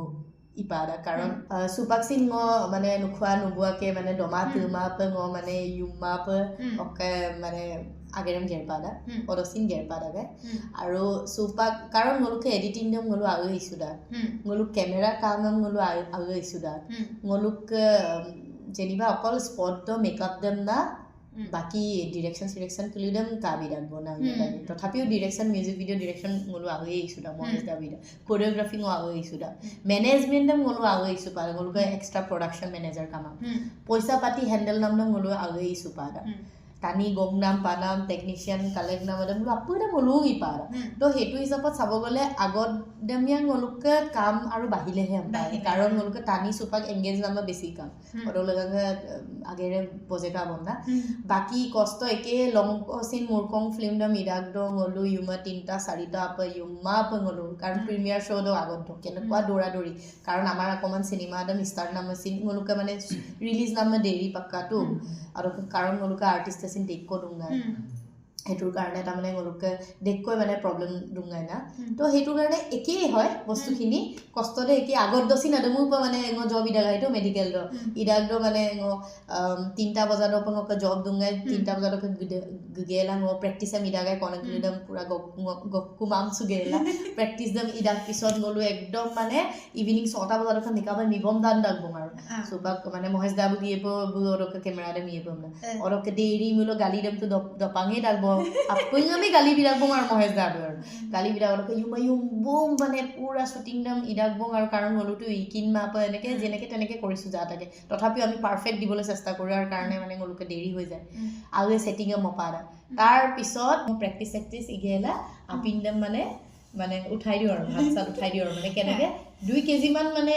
ইপাদা, কাৰণ চুপাকচিন ঙ মানে নোখোৱা নোবোৱাকে মানে দমা তুমা প ঙ মানে ইউমা প অকে মানে আগেৰম গেৰপাদা অদচিন গেৰপাদাগে। আৰু চুপাক কাৰণ ngলোকে এডিটিং দম ngলো আগে আহিছো দা, ngলো কেমেৰা কাম ngলো আগে আহিছো দা, ngলোক যেনিবা অকল স্পট দ মেকআপ দম না বাকী ডিৰেকশ্যন চিৰেকশ্যন তুলি দম কাবি ডাকব না, তথাপিও ডিৰেকশ্যন মিউজিক ভিডিঅ' ডিৰেকশ্যন ngলো আগে আহিছো দা, মই দাবি দা কোৰিঅ'গ্ৰাফি ngো আগে আহিছো দা, মেনেজমেণ্ট দম ngলো আগে আহিছো পা, ngলোকে এক্সট্ৰা প্ৰডাকশ্যন মেনেজাৰ কামাম, পইচা পাতি হেণ্ডেল নাম দম ngলো আগে আহিছো পা দা, টানি গং নাম পানাম টেকনিচিয়ান কালেক্ট নাম বোলো আপু এটা ngলো ইপাৰা। তো সেইটো হিচাপত চাব গ'লে আগত দমিয়া ngলোকে কাম আৰু বাঢ়িলেহে, কাৰণ ngলোকে টানি চুপাক এংগেজ নামা বেছি কাম অদলগাঙে আগেৰে বজেকা বন্ধা। বাকী কষ্ট একে লং চিন মুৰকং ফিল্ম দম ইৰাক দ ngলো ইউমা 3টা 4টা আপ ইউমা আপ ngলো, কাৰণ প্ৰিমিয়াৰ শ্ব' দ আগত দ কেনেকুৱা দৌৰা দৌৰি, কাৰণ আমাৰ অকণমান চিনেমা দম ষ্টাৰ্ট নাম চিন ngলোকে মানে ৰিলিজ নামে দেৰি পাক্কাটো, আৰু কাৰণ ngলোকে আৰ্টিষ্ট আছিল দেখো ডুঙাই। সেইটোৰ কাৰণে তাৰমানে তেওঁলোকে দেখকৈ মানে প্ৰব্লেম ডুঙাই না। তো সেইটোৰ কাৰণে একেই হয় বস্তুখিনি, কষ্টতে একেই। আগত দচি নাদমো মানে জব ইদাগ এইটো মেডিকেল দ ইদাগ দ মানে 3টা বজাত জব ডুঙাই, 3টা বজাত গেলা প্ৰেক্টিচ ইদাগাই কনক একদম পূৰা গকুমাম চুগেলা প্ৰেক্টিচ দম ইদাগ। পিছত গ'লো একদম মানে ইভিনিং 6টা বজাত মেকআপ মিবম দান ডাকবং আৰু চুপাক মানে মহেশ দা বুলি কেমেৰা দে মিয়ে অলপকে দেৰি মিলো গালি দমটো দপাঙেই ডাকব আপুনি আমি গালি বিলাকবং আৰু মহেশ দাটো আৰু গালি বিলাক অলপ ইউমা ইউম বম মানে পূৰা শ্বুটিং দম ইদাকবং আৰু কাৰণ গ'লোতো ইকিন মাপ এনেকৈ যেনেকৈ তেনেকৈ কৰিছোঁ যা তাকে, তথাপিও আমি পাৰফেক্ট দিবলৈ চেষ্টা কৰোঁ আৰু কাৰণে মানে গ'লোকে দেৰি হৈ যায় আৰু এই ছেটিঙে মপা দা। তাৰপিছত প্ৰেক্টিচ চেক্টিচ ইগেলা আপিন দম মানে মানে উঠাই দিওঁ আৰু ভাত চাত উঠাই দিওঁ আৰু মানে কেনেকৈ 2 কেজিমান মানে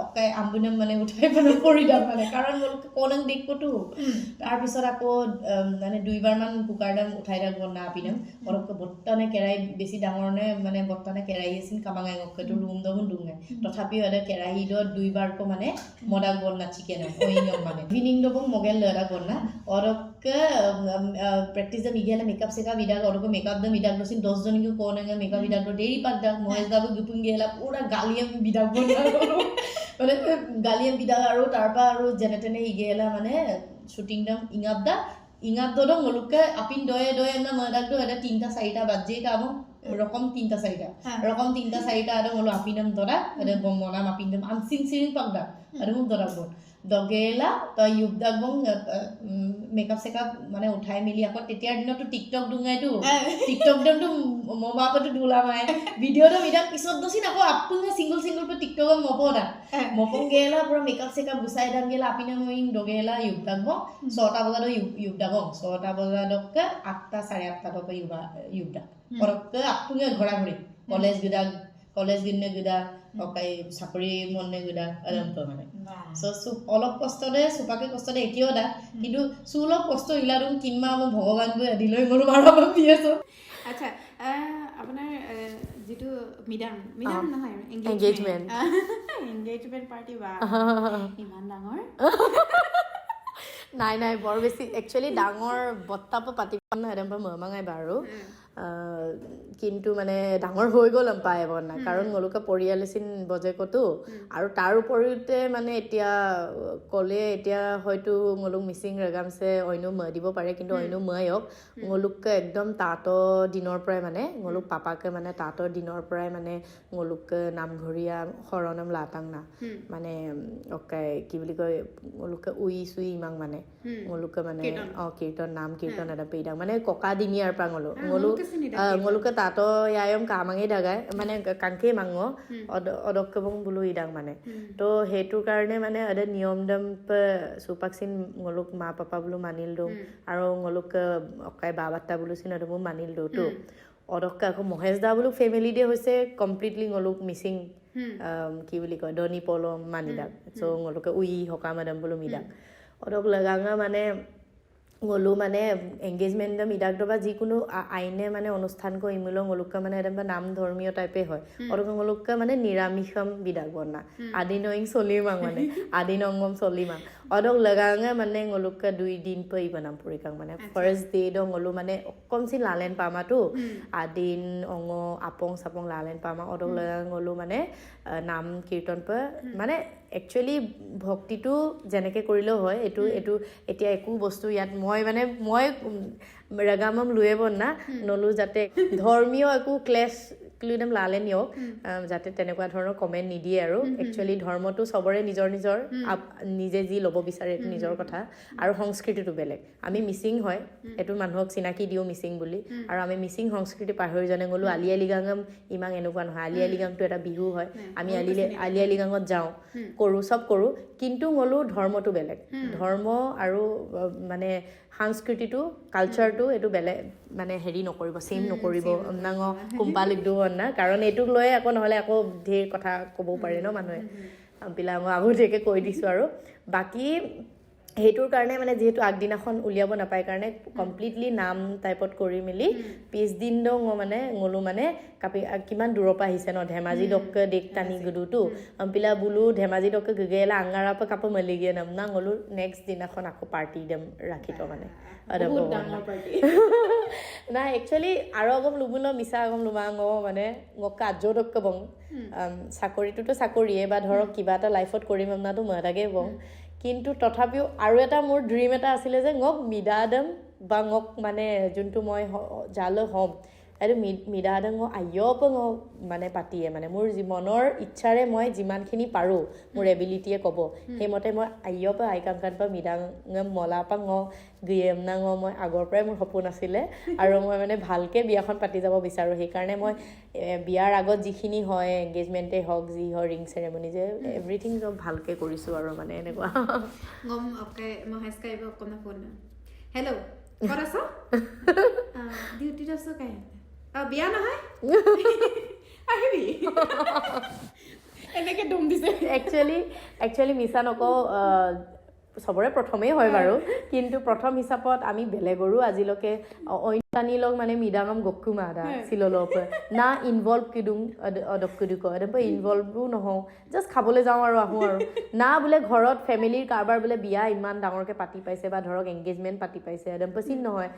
অকাই আম্বুনাম মানে উঠাই পেলাই পৰি দাম মানে কাৰণ কনং দেখবতো। তাৰপিছত আকৌ মানে 2বাৰমান কুকাৰ দাম উঠাই থাকব না আপিনাম অলপকৈ বত্তানে কেৰাহী বেছি ডাঙৰ নে মানে বত্তানে কেৰাহী আছিল কামাঙাই তো ৰুম দমো ডুঙাই, তথাপিও এটা কেৰাহী দ 2বাৰকৈ মানে মদাক বন্না চিকেন অইঙম মানে ইভিনিং দবং মগেল লৈ এটা বন্না অলপকৈ প্ৰেক্টিচ দাম ইগিয়ালে মেকআপ চেকআপ ইদাক অলপকৈ মেকআপ দাম ইদাক দচিন 10জনীকে কওঁ মেকআপ ইদাক দেৰি পাক দাক মহেশ দাবো গুপুং গেলা পূৰা গালিয়াম বিদাক মানে গালিয়াম বিদাক আৰু তাৰপৰা আৰু যেনে তেনে ইগেলা মানে শ্বুটিং দাম ইঙাপ দা ইঙাপ দদং মলুকে আপিন দয়ে দয়ে না মদাক দ এটা 3টা 4টা বাজে কাম ৰকম 3টা 4টা ৰকম 3টা 4টা আৰু মলো আপিনাম দৰা এটা মনাম আপিন দম আনচিন চিৰিং পাক দা আৰু মোক দৰাক বন দগেলা তই ইউবদাক বং মেকআপ চেকআপ মানে উঠাই মেলি আকৌ তেতিয়াৰ দিনততো টিকটক ডুঙাইতো টিকটক দমতো মমাপতো ধূলা মাৰে ভিডিঅ' দম ইদাক পিছত দচিন আকৌ আপুঙে চিংগল চিংগল টিকটকত মপদা মপং গেলা পূৰা মেকআপ চেকআপ গুচাই দাম গেলা আপিনাম দগেলা ইউবদাক বং 6টা বজাত ইউবদাক বং 6টা বজাতকে 8টা 8:30 ইউবা ইউবদাক পৰককে আপুঙে ঘূৰা ঘূৰি কলেজ গিদাক কলেজ গিনে গিদা অকাই চাকৰি মনে গিদা এদম মানে চ' অলপ কষ্টতে চুপাকে কষ্টতে এতিয়াও দা কিন্তু চু অলপ কষ্ট ইলা দেখোন কিনমা মোৰ ভগৱানবোৰ এদিলৈ গ'লো আৰু দি আছোঁ। আচ্ছা, আপোনাৰ যিটো মিডাম মিডাম নহয় এংগেজমেণ্ট এংগেজমেণ্ট পাৰ্টি বা ইমান ডাঙৰ নাই নাই বৰ বেছি একচুৱেলি ডাঙৰ বত্তাপ পাতিব নহয় একদম মমাঙাই বাৰু, কিন্তু মানে ডাঙৰ হৈ গ'ল পাই বনা কাৰণ গলোকে পৰিয়াল চিন বজেকতো আৰু তাৰ উপৰিতে মানে এতিয়া ক'লে এতিয়া হয়তো ngলুক মিচিং ৰেগামছে অন্য ম দিব পাৰে কিন্তু অন্য ময়ক ngলুককে একদম তাঁতৰ দিনৰ পৰাই মানে ngলুক পাপাকে মানে তাঁতৰ দিনৰ পৰাই মানে ngলুককে নামঘৰীয়া শৰণম লাটাং না মানে অকাই কি বুলি কয় ngলুককে উই চুই ইমাং মানে ngলুককে মানে অঁ কীৰ্তন নাম কীৰ্তন এটা পেইদাং মানে ককা দিনীয়াৰ পৰা ngলো ngলো ngলোকে তাঁত ইয়ায়ম কামাঙেই দাগাই মানে কাংকেই মাঙ অদক্ষবং বোলো ইদাং মানে তো সেইটোৰ কাৰণে মানে অদে নিয়ম দম চুপাকচিন ngলোক মা পাপা বোলো মানিল দিওঁ আৰু ngলোক অকাই বা বাত্তা বোলো চিন অদমো মানিল দিওঁ তো অদক্কা আকৌ মহেশ দা বোলো ফেমিলি দিয়ে হৈছে কমপ্লিটলি ngলোক মিচিং কি বুলি কয় দনি পলম মানিদাক চ' ngলোকে উই হকা মাদাম বোলো মিদাক অদক লগাঙা মানে ngলো মানে এংগেজমেণ্ট মিদাক দবা যিকোনো আইনে মানে অনুষ্ঠান কৰি মিলো ngলোকে মানে একদম নাম ধৰ্মীয় টাইপে হয় অদক ngলোকে মানে নিৰামিষম বিদাক বনা আদিনয়িং চলিমাং মানে আদিনংগম চলিমাং অদক লগাঙে মানে ngলোকে 2 দিন পই বনাম পৰিকাং মানে ফাৰ্ষ্ট ডে দ ngলো মানে অকমচি লালেন পামাটো আদিন অঙ আপং চাপং লালেন পামা অদক লগাং ngলো মানে নাম কীৰ্তন প মানে একচুৱেলি ভক্তিটো যেনেকৈ কৰিলেও হয় এইটো এইটো এতিয়া একো বস্তু ইয়াত মই মানে মই ৰগামম লৈয়ে বনা নলো যাতে ধৰ্মীয় একো ক্লেছ একদম লালে নিয়ক যাতে তেনেকুৱা ধৰণৰ কমেণ্ট নিদিয়ে আৰু একচুৱেলি ধৰ্মটো চবৰে নিজৰ নিজৰ নিজে যি ল'ব বিচাৰে এইটো নিজৰ কথা আৰু সংস্কৃতিটো বেলেগ। আমি মিচিং হয় এইটো মানুহক চিনাকি দিওঁ মিচিং বুলি আৰু আমি মিচিং সংস্কৃতি পাহৰি জনে গ'লোঁ আলি আই লৃগাঙম ইমান এনেকুৱা নহয়। আলি আই লৃগাংটো এটা বিহু হয়, আমি আলি আই লৃগাঙত যাওঁ কৰোঁ চব কৰোঁ কিন্তু গ'লোঁ ধৰ্মটো বেলেগ। ধৰ্ম আৰু মানে সংস্কৃতিটো কালচাৰটো এইটো বেলেগ মানে হেৰি নকৰিব চেম নকৰিব অন্নাঙ কোম্পালিকটো অন্না কাৰণ এইটোক লৈ আকৌ নহ'লে আকৌ ঢেৰ কথা ক'বও পাৰে ন মানুহে বিলাক মই আগতীয়াকৈ কৈ দিছোঁ। আৰু বাকী সেইটোৰ কাৰণে মানে যিহেতু আগদিনাখন উলিয়াব নাপায় কাৰণে কমপ্লিটলি নাম টাইপত কৰি মেলি পিছদিন মানে ngলো মানে কাপি কিমান দূৰৰ পৰা আহিছে ন, ধেমাজি ডক্ক দেখ টানি গুডুটো অম্পিলা বোলো ধেমাজি ডক্ক গেলা আঙাৰা পৰা কাপোৰ মেলি গিয়ে নাম না ngলো নেক্সট দিনাখন আকৌ পাৰ্টি দম ৰাখি থ মানে। বহুত ডাঙৰ পাৰ্টি। নাই, একচুৱেলি আৰু আগম লুমুল মিছা আগম লুমা ঙ মানে ঙক আজো ডক্ক বং চাকৰিটোতো চাকৰিয়ে বা ধৰক কিবা এটা লাইফত কৰিম আপনাটো মদাগে বং, কিন্তু তথাপিও আৰু এটা মোৰ ড্ৰিম এটা আছিলে যে ঙক মিদাদম বা ঙক মানে যোনটো মই যালৈ হ'ম এইটো মিদাদম ঙ আয়প ঙ মানে পাতিয়ে মানে মোৰ মনৰ ইচ্ছাৰে মই যিমানখিনি পাৰোঁ মোৰ এবিলিটিয়ে ক'ব সেইমতে মই আয়প আইকাম কান বা মিদাং মলা পা ঙ গিয়েম না ঙ মই আগৰ পৰাই মোৰ সপোন আছিলে আৰু মই মানে ভালকৈ বিয়াখন পাতি যাব বিচাৰোঁ। সেইকাৰণে মই বিয়াৰ আগত যিখিনি হয় এংগেজমেণ্টেই হওক যি হয় ৰিং চেৰেমনি যে এভৰিথিং চব ভালকৈ কৰিছোঁ আৰু মানে এনেকুৱা। গম অকে মহেশ কাইব অকণ ফোন, হেল্ল' ক'ত আছ? ডিউটিত আছ কাই? বিয়া নহয়, আহিবি, এনেকে দম দিছে। একচুৱেলি মিছা নকওঁ, চবৰে প্ৰথমেই হয় বাৰু, কিন্তু প্ৰথম হিচাপত আমি বেলেগৰো আজিলৈকে অইন টানি লগ মানে মিদাঙম গকু মাদা চিললৰ পৰা না ইনভলভ কিদুং অদকুদু কয় ইনভলভো নহওঁ, জাষ্ট খাবলৈ যাওঁ আৰু আহোঁ আৰু না বোলে ঘৰত ফেমিলিৰ কাৰোবাৰ বোলে বিয়া ইমান ডাঙৰকৈ পাতি পাইছে বা ধৰক এংগেজমেণ্ট পাতি পাইছে একদম পচিন নহয়।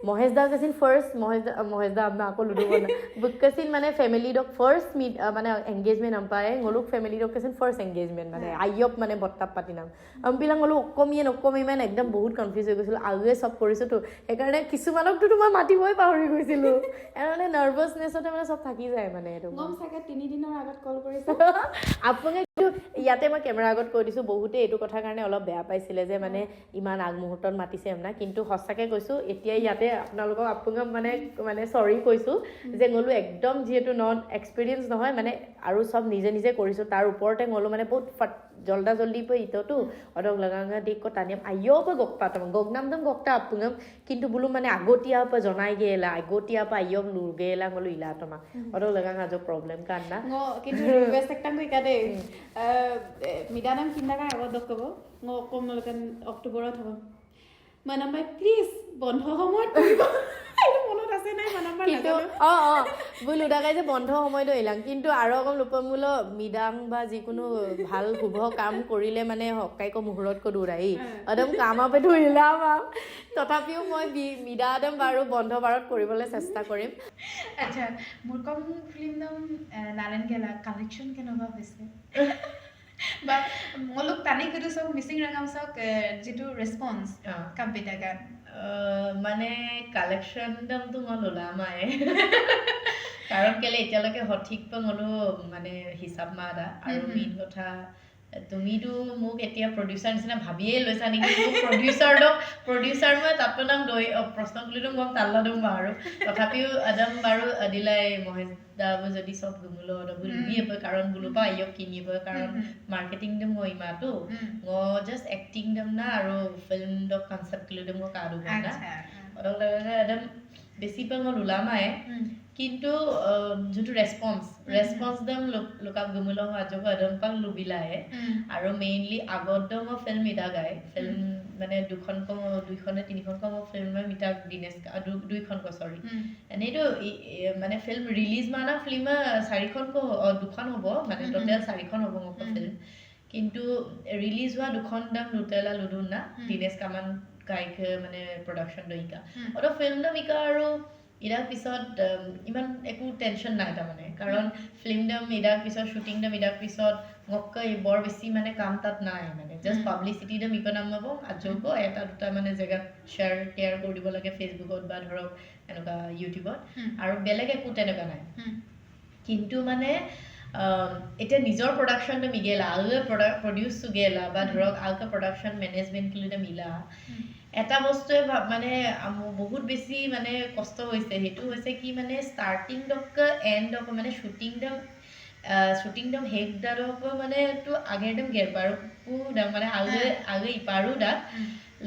মহেশ দা কাচিন ফাৰ্ষ্ট, মহেশ দা আপোনাৰ আকৌ লুডু বুকাচিন মানে ফেমিলি ডক ফাৰ্ষ্ট মিট মানে এংগেজমেণ্ট আম্পাই ngoluk ফেমিলি ডক কাচিন ফাৰ্ষ্ট এংগেজমেণ্ট মানে আয়প মানে বত্তাপ পাতি নাম আম্পিলা ngoluk অকমিয়ে নকমি মানে একদম বহুত কনফিউজ হৈ গৈছিলোঁ, আগে চব কৰিছোঁতো সেইকাৰণে কিছুমানকতো মই মাতিবই পাহৰি গৈছিলোঁ, মানে নাৰ্ভাছনেছতে মানে চব থাকি যায় মানে এইটো। গম চাগে 3 দিনৰ আগত কল কৰিছে। আপুনি কিন্তু ইয়াতে মই কেমেৰাৰ আগত কৈ দিছোঁ, বহুতে এইটো কথাৰ কাৰণে অলপ বেয়া পাইছিলে যে মানে ইমান আগমুহূৰ্তত মাতিছে আপোনাৰ, কিন্তু সঁচাকৈ কৈছোঁ এতিয়া ইয়াতে আপোনালোকক আপোনাক মানে মানে চৰি কৈছোঁ যে ngলো একদম যিহেতু নন এক্সপিৰিয়েঞ্চ নহয় মানে আৰু চব নিজে নিজে কৰিছোঁ, তাৰ ওপৰতে ngলো মানে বহুত ফট জলদা জলদি পই ইততো অদক লগাঙা দিক টানিম আয়ো পই গক পাতম গগনাম দম গকটা আপুঙম, কিন্তু বোলো মানে আগতীয়া পৰা জনাই গেলা আগতীয়া পৰা আয়ক লুগেলা ngলো ইলা তোমা অদক লগাঙা আজ প্ৰব্লেম কান না। কিন্তু ৰিকুৱেষ্ট একটা কইকা দেই, মিদানাম কিন্দাকা আগত দকব ঙ কমলকান অক্টোবৰত হ'ব মানাম বাই প্লিজ বন্ধ সময়ত কৰিব, মনত আছে নাই মানাম? কিন্তু অঁ অঁ বোলো উদাকাই যে বন্ধ সময়তো এলাং, কিন্তু আৰু অকণ লোপমূল মিদাং বা যিকোনো ভাল শুভ কাম কৰিলে মানে হকাইক মুহূৰ্ত ক দৌৰাই একদম কামাপে ধৰিলাম, তথাপিও মই মিদা একদম বাৰু বন্ধ বাৰত কৰিবলৈ চেষ্টা কৰিম। আচ্ছা, মোৰ কম ফিল্ম নাম নাৰায়ণ গেলা কালেকশ্যন কেনেকুৱা হৈছে বা অলপ টানি কুদু চাওক মিচিং ৰাঙাম চাওক যিটো ৰেচপন্স কাম্পিতা গান? মানে কালেকশ্যন দামটো মই নোলামাই, কাৰণ কেলে এতিয়ালৈকে সঠিক গ'লো মানে হিচাপ মাৰা আৰু মেইন কথা তুমিতো মোক এতিয়া প্ৰডিউচাৰ নিচিনা ভাবিয়ে লৈছা নেকি? মোক প্ৰডিউচাৰ প্ৰডিউচাৰ মই তাতো নাম দৈ প্ৰশ্ন খুলিলো গম তাল্লা দিম বাৰু, তথাপিও একদম বাৰু দিলাই মহেশ দা যদি চব গুমুলো লুবিয়ে পয়, কাৰণ বোলো পা আয়ক কিনিব, কাৰণ মাৰ্কেটিং দম মই ইমাতো মই জাষ্ট এক্টিং দম না আৰু ফিল্ম দ কনচেপ্ট কিলো দম মই কাদো না একদম বেছি পা মই নোলামাই, কিন্তু যোনটো ৰেচপন্স ৰেচপন্স দম লোকাপ গুমুল আজক একদম পাক লুবিলাহে আৰু মেইনলি আগত দম মই ফিল্ম ইদা গাই ফিল্ম মানে দুখন কম দুইখন নে তিনিখন কম ফিল্ম মিতাক দিনেশ দুইখন ক চৰি এনেইতো মানে ফিল্ম ৰিলিজ মানা ফিল্ম চাৰিখন ক দুখন হ'ব মানে টোটেল চাৰিখন হ'ব মোক ফিল্ম, কিন্তু ৰিলিজ হোৱা দুখন দাম লুটেলা লুডুন না দিনেশ কামান গায়ক মানে প্ৰডাকশ্যন দইকা অলপ ফিল্ম দাম ইকা আৰু ইয়াৰ পিছত ইমান একো টেনশ্যন নাই তাৰমানে, কাৰণ ফিল্ম দাম ইয়াৰ পিছত শ্বুটিং দাম ইয়াৰ পিছত মক্কা বৰ বেছি মানে কাম তাত নাই, মানে জাষ্ট পাব্লিচিটি দাম ইক নাম পাব আজৌক এটা দুটা মানে জেগাত শ্বেয়াৰ টেয়াৰ কৰি দিব লাগে ফেচবুকত বা ধৰক এনেকুৱা ইউটিউবত আৰু বেলেগ একো তেনেকুৱা নাই। কিন্তু মানে এতিয়া নিজৰ প্ৰডাকশ্যনটো মিগেলা আগে প্ৰডিউচ গেলা বা ধৰক আগে প্ৰডাকশ্যন মেনেজমেণ্ট মিলা এটা বস্তুৱে মানে বহুত বেছি মানে কষ্ট হৈছে, সেইটো হৈছে কি মানে ষ্টাৰ্টিং দক এণ্ড দক মানে শ্বুটিং দম শ্বুটিং দম শেষ দাদক মানে তো আগে একদম গেৰপাৰো মানে আগে আগে ইপাৰো দাক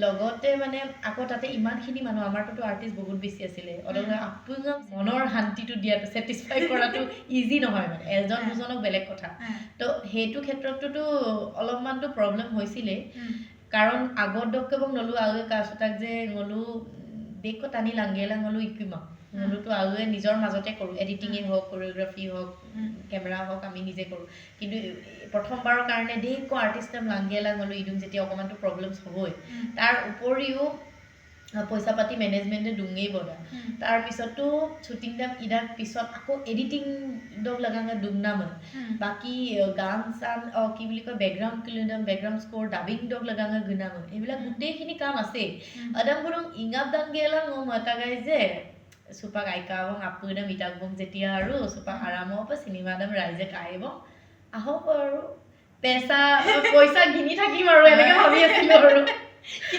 লগতে মানে আকৌ তাতে ইমানখিনি মানুহ আমাৰটোতো আৰ্টিষ্ট বহুত বেছি আছিলে, অলপ আপোনাক মনৰ শান্তিটো দিয়াটো ছেটিছফাই কৰাটো ইজি নহয়, মানে এজন দুজনক বেলেগ কথা, তো সেইটো ক্ষেত্ৰতটোতো অলপমানতো প্ৰব্লেম হৈছিলেই। কাৰণ আগত দককে নলো আগে কাচুতাক যে ngolu দেখো টানি লাংগেলা ngolu ইকুমা ngoluটো আগে নিজৰ মাজতে কৰোঁ, এডিটিঙে হওক, কৰিঅ'গ্ৰাফি হওক, কেমেৰা হওক, আমি নিজে কৰোঁ। কিন্তু প্ৰথমবাৰৰ কাৰণে দেখো আৰ্টিষ্ট লাংগেলা ngolu ইদুম যেতিয়া অকণমানতো প্ৰব্লেমছ হ'বই। তাৰ উপৰিও পইচা পাতি মেনেজমেণ্টে ডুঙেই বদা। তাৰপিছতো শ্বুটিং দাম ইদাৰ পিছত আকৌ এডিটিং দগ লাগাঙা ডুংনা মানে বাকী গান চান কি বুলি কয় বেকগ্ৰাউণ্ড ক্লিনাম, বেকগ্ৰাউণ্ড স্ক'ৰ, ডাবিং দগ লাগাঙা গুণা মানে এইবিলাক গোটেইখিনি কাম আছেই। আদাম বুলুং ইঙাপ দাং গেলা মতাগাই যে চুপাক আইকাবং আপুদাম ইটাকবং যেতিয়া আৰু চুপাক আৰামৰ পৰা চিনেমা দাম ৰাইজে কাইব আহক আৰু পেচা পইচা গিনি থাকিম আৰু এনেকে ভাবি আছিলোঁ আৰু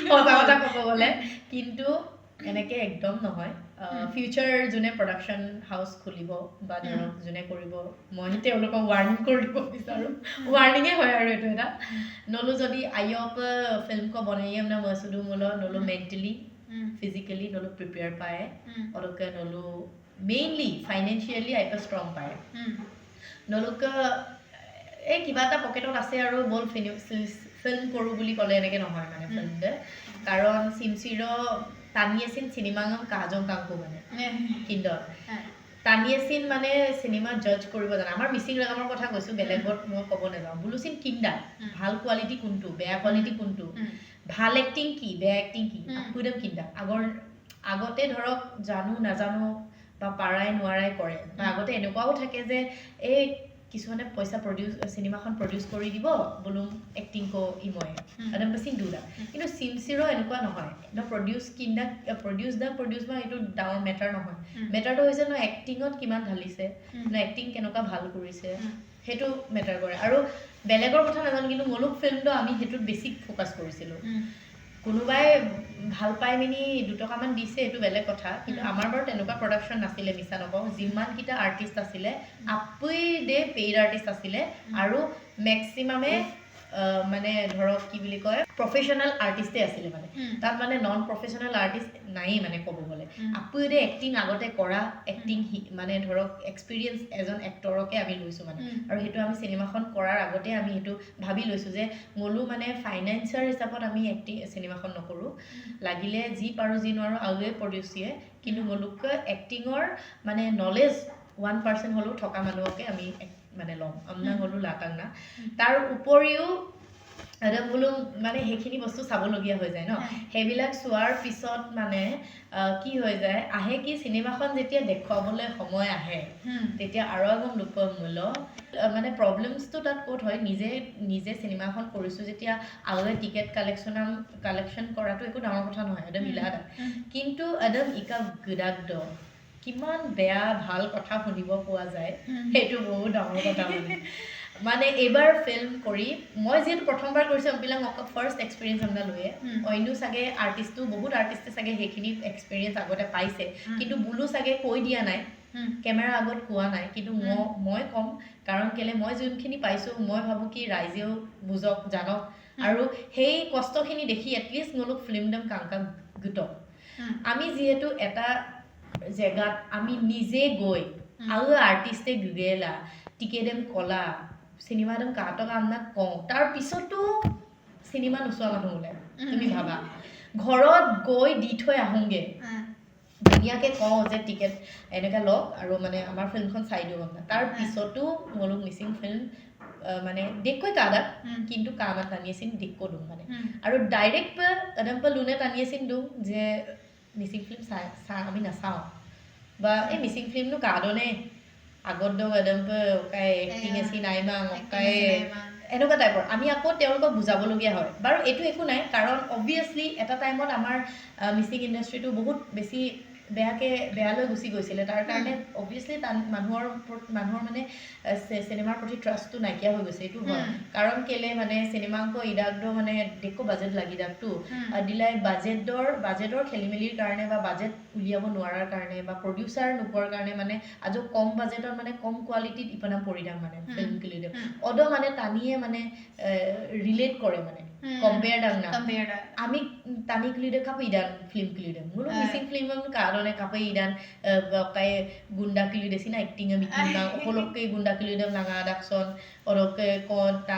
সঁচা কথা ক'ব গ'লে। কিন্তু এনেকে একদম নহয়। ফিউচাৰ যোনে প্ৰডাকশ্যন হাউচ খুলিব বা ধৰক যোনে কৰিব, মই তেওঁলোকক ৱাৰ্ণিং কৰি দিব বিচাৰোঁ, ৱাৰ্ণিঙে হয় আৰু এইটো এটা নলো যদি আইয়প ফিল্ম ক বনাইয়ে মানে মচুদু মোল নলো মেণ্টেলি ফিজিকেলি নলো প্ৰিপেয়াৰ পায়, অদকে নলো মেইনলি ফাইনেন্সিয়েলি আইপা ষ্ট্ৰং পায়। নলোক এই কিবা এটা পকেটত আছে আৰু বল ফিল্ম কৰোঁ বুলি ক'লে এনেকৈ নহয় মানে ফিল্মতে। কাৰণ চিমচিৰ টানি আছিল চিনেমা কাজং কাংকো মানে কিন্তু টানি আছিল মানে চিনেমা জাজ কৰিব জানে। আমাৰ মিচিং ৰাগামৰ কথা কৈছোঁ, বেলেগত মই ক'ব নাযাওঁ। বোলো চিন কিন্দা ভাল কোৱালিটি কোনটো, বেয়া কোৱালিটি কোনটো, ভাল এক্টিং কি, বেয়া এক্টিং কি, একদম কিন্দা। আগতে ধৰক জানো নাজানো বা পাৰাই নোৱাৰাই কৰে, বা আগতে এনেকুৱাও থাকে যে এই কিছুমানে পইচা প্ৰডিউচ চিনেমাখন প্ৰডিউচ কৰি দিব বোলো এক্টিং ক ইময়ে একদম চিন দুটা। কিন্তু চিমচিৰো এনেকুৱা নহয় ন, প্ৰডিউচ কিন্দা প্ৰডিউচ দা প্ৰডিউচ বা এইটো ডাঙৰ মেটাৰ নহয়। মেটাৰটো হৈছে ন এক্টিঙত কিমান ঢালিছে, ন এক্টিং কেনেকুৱা ভাল কৰিছে, সেইটো মেটাৰ কৰে। আৰু বেলেগৰ কথা নাজানো, কিন্তু মলুক ফিল্মটো আমি সেইটোত বেছি ফ'কাছ কৰিছিলোঁ। কোনোবাই ভাল পাই মেলি 2 টকামান দিছে এইটো বেলেগ কথা, কিন্তু আমাৰ বাৰু তেনেকুৱা প্ৰডাকশ্যন নাছিলে, মিছা নকওঁ। যিমানকেইটা আৰ্টিষ্ট আছিলে আপুই দে পেইড আৰ্টিষ্ট আছিলে, আৰু মেক্সিমামে মানে ধৰক কি বুলি কয় প্ৰফেশ্যনেল আৰ্টিষ্টে আছিলে মানে। তাত মানে নন প্ৰফেশ্যনেল আৰ্টিষ্ট নায়েই মানে ক'ব গ'লে। আপুই দে এক্টিং আগতে কৰা এক্টিং মানে ধৰক এক্সপিৰিয়েঞ্চ এজন এক্টৰকে আমি লৈছোঁ মানে। আৰু সেইটো আমি চিনেমাখন কৰাৰ আগতে আমি সেইটো ভাবি লৈছোঁ যে মোলো মানে ফাইনেন্সিয়াৰ হিচাপত আমি এক্টিং চিনেমাখন নকৰোঁ, লাগিলে যি পাৰোঁ যি নোৱাৰোঁ আৰুৱে প্ৰডিউচিয়ে, কিন্তু মোলোকে এক্টিঙৰ মানে নলেজ 1% হ'লেও থকা মানুহকে আমি মানে ল'ম। আমনা হ'লো লাটাং না। তাৰ উপৰিও একদম বোলো মানে সেইখিনি বস্তু চাবলগীয়া হৈ যায় ন। সেইবিলাক চোৱাৰ পিছত মানে কি হৈ যায় আহে কি চিনেমাখন যেতিয়া দেখুৱাবলৈ সময় আহে তেতিয়া আৰু আগম লোক মূল্য মানে প্ৰব্লেমছটো তাত ক'ত হয়, নিজে নিজে চিনেমাখন কৰিছোঁ যেতিয়া আগতে টিকেট কালেকশ্যন কৰাটো একো ডাঙৰ কথা নহয়, একদম ইলাদা। কিন্তু একদম ইকা গুদাগদ কিমান বেয়া ভাল কথা শুনিব পোৱা যায়, সেইটো বহুত ডাঙৰ কথা মানে। মানে এইবাৰ ফিল্ম কৰি মই যিহেতু প্ৰথমবাৰ কৰিছোঁ, এইবিলাক ফাৰ্ষ্ট এক্সপিৰিয়েঞ্চ আপোনাৰ লৈয়ে অন্য চাগে আৰ্টিষ্টটো বহুত আৰ্টিষ্টে চাগে সেইখিনি এক্সপিৰিয়েঞ্চ আগতে পাইছে, কিন্তু বোলো চাগে কৈ দিয়া নাই, কেমেৰা আগত কোৱা নাই। কিন্তু মই ক'ম, কাৰণ কেলে মই যোনখিনি পাইছোঁ মই ভাবোঁ কি ৰাইজেও বুজক জানক, আৰু সেই কষ্টখিনি দেখি এটলিষ্ট মোলোক ফিল্মদম কাংকা গোটক। আমি যিহেতু এটা জেগাত আমি নিজে গৈ আৰু আৰ্টিষ্টে গুগেলা টিকেদেম কলা চিনেমা দম কাহতক আমনাক কওঁ, তাৰ পিছতো চিনেমা নোচোৱা মানুহ ওলায়। তুমি ভাবা ঘৰত গৈ দি থৈ আহোঁগৈ, ধুনীয়াকৈ কওঁ যে টিকেট এনেকৈ লওক আৰু মানে আমাৰ ফিল্মখন চাই দিওঁ আপোনাক, তাৰ পিছতো মোলোক মিচিং ফিল্ম মানে দেখকৈ কাদাক কিন্তু কামত টানি দেখো দিওঁ মানে। আৰু ডাইৰেক্ট একদম লোনে টানি দিওঁ যে মিচিং ফিল্ম চাই চা আমি নাচাওঁ, বা এই মিচিং ফিল্মনো কাদনে আগত দক একদম অকাই এক্টিং এচি নাই মাং অকাই এনেকুৱা টাইপৰ আমি আকৌ তেওঁলোকক বুজাবলগীয়া হয়। বাৰু এইটো একো নাই, কাৰণ অবভিয়াছলি এটা টাইমত আমাৰ মিচিং ইণ্ডাষ্ট্ৰিটো বহুত বেছি বেয়ালৈ গুচি গৈছিলে। তাৰ কাৰণে অবভিয়াছলি মানুহৰ মানে চিনেমাৰ প্ৰতি ট্ৰাষ্টটো নাইকিয়া হৈ গৈছে, এইটো হয়। কাৰণ কেলে মানে চিনেমাংক ইদাগদ মানে দেখো বাজেট লাগি দাগটো দিলাই বাজেটৰ খেলি মেলিৰ কাৰণে বা বাজেট উলিয়াব নোৱাৰাৰ কাৰণে বা প্ৰডিউচাৰ নোপোৱাৰ কাৰণে মানে আজো কম বাজেটত মানে কম কোৱালিটিত ইপনা পৰি দাম মানে ফিল্ম কিলি অদ মানে টানিয়ে মানে ৰিলেট কৰে মানে। কম্পেয়াৰ দাং না আমি টানি কুলিদে কাপে ইদান ফিল্ম কুলিদে মুলো মিচিং ফিল্ম কাৰণে কাপে ইদান কাই গুণ্ডা কুলিদে চিনা এক্টিং আমি কিনা অকলকে গুণ্ডা কুলিদে লাঙা ডাকচন অলকে কন তা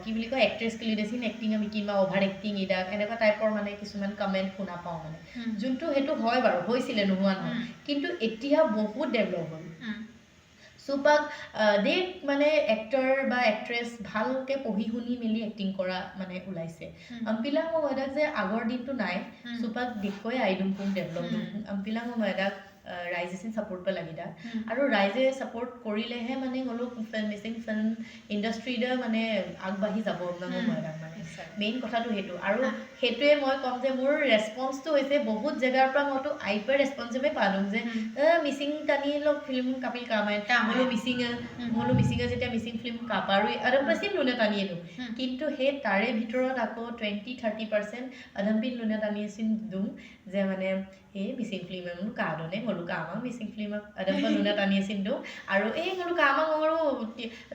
কি বুলি কয় এক্ট্ৰেছ কুলিদে চিন এক্টিং আমি কিমা অভাৰ এক্টিং ইদাক এনেকুৱা টাইপৰ মানে কিছুমান কমেণ্ট শুনা পাওঁ মানে যোনটো সেইটো হয় বাৰু হৈছিলে নোহোৱা নহয়, কিন্তু এতিয়া বহুত ডেভেলপ হ'ল। চুপাক দেখ মানে এক্টৰ বা এক্ট্ৰেছ ভালকে পঢ়ি শুনি মেলি এক্টিং কৰা মানে ওলাইছে। আম্পিলাং ময়দাক যে আগৰ দিনটো নাই, চুপাক দেখুৱাই আইডুম পুং ডেভেলপ আম্পিলাং ময়দাক ৰাইজে চিন ছাপৰ্ট পে লাগিদা আৰু ৰাইজে ছাপৰ্ট কৰিলেহে মানে গ'লো মিচিং ফিল্ম ইণ্ডাষ্ট্ৰীৰে মানে আগবাঢ়ি যাব ময়দাক মানে মেইন কথাটো সেইটো। আৰু সেইটোৱে মই ক'ম যে মোৰ ৰেচপন্সটো হৈছে বহুত জেগাৰ পৰা মইতো আইপে ৰেচপন্সেমে পালোঁ যে মিচিং টানি লওক ফিল্ম কাপিল কামাই মোলো মিচিং মোলো মিচিঙে যেতিয়া মিচিং ফিল্ম কাপাৰো আদম পাৰ্চেণ্ট লোনে টানি আনো, কিন্তু সেই তাৰে ভিতৰত আকৌ 20-30% আদমপিন লোনে টানি আছিল দুম যে মানে এই মিচিং ফিল্ম কাদনে গ'লো কামাং মিচিং ফিল্ম আদম লোনে টানি আছিল দুম আৰু এই গ'লো কামাং গ'লো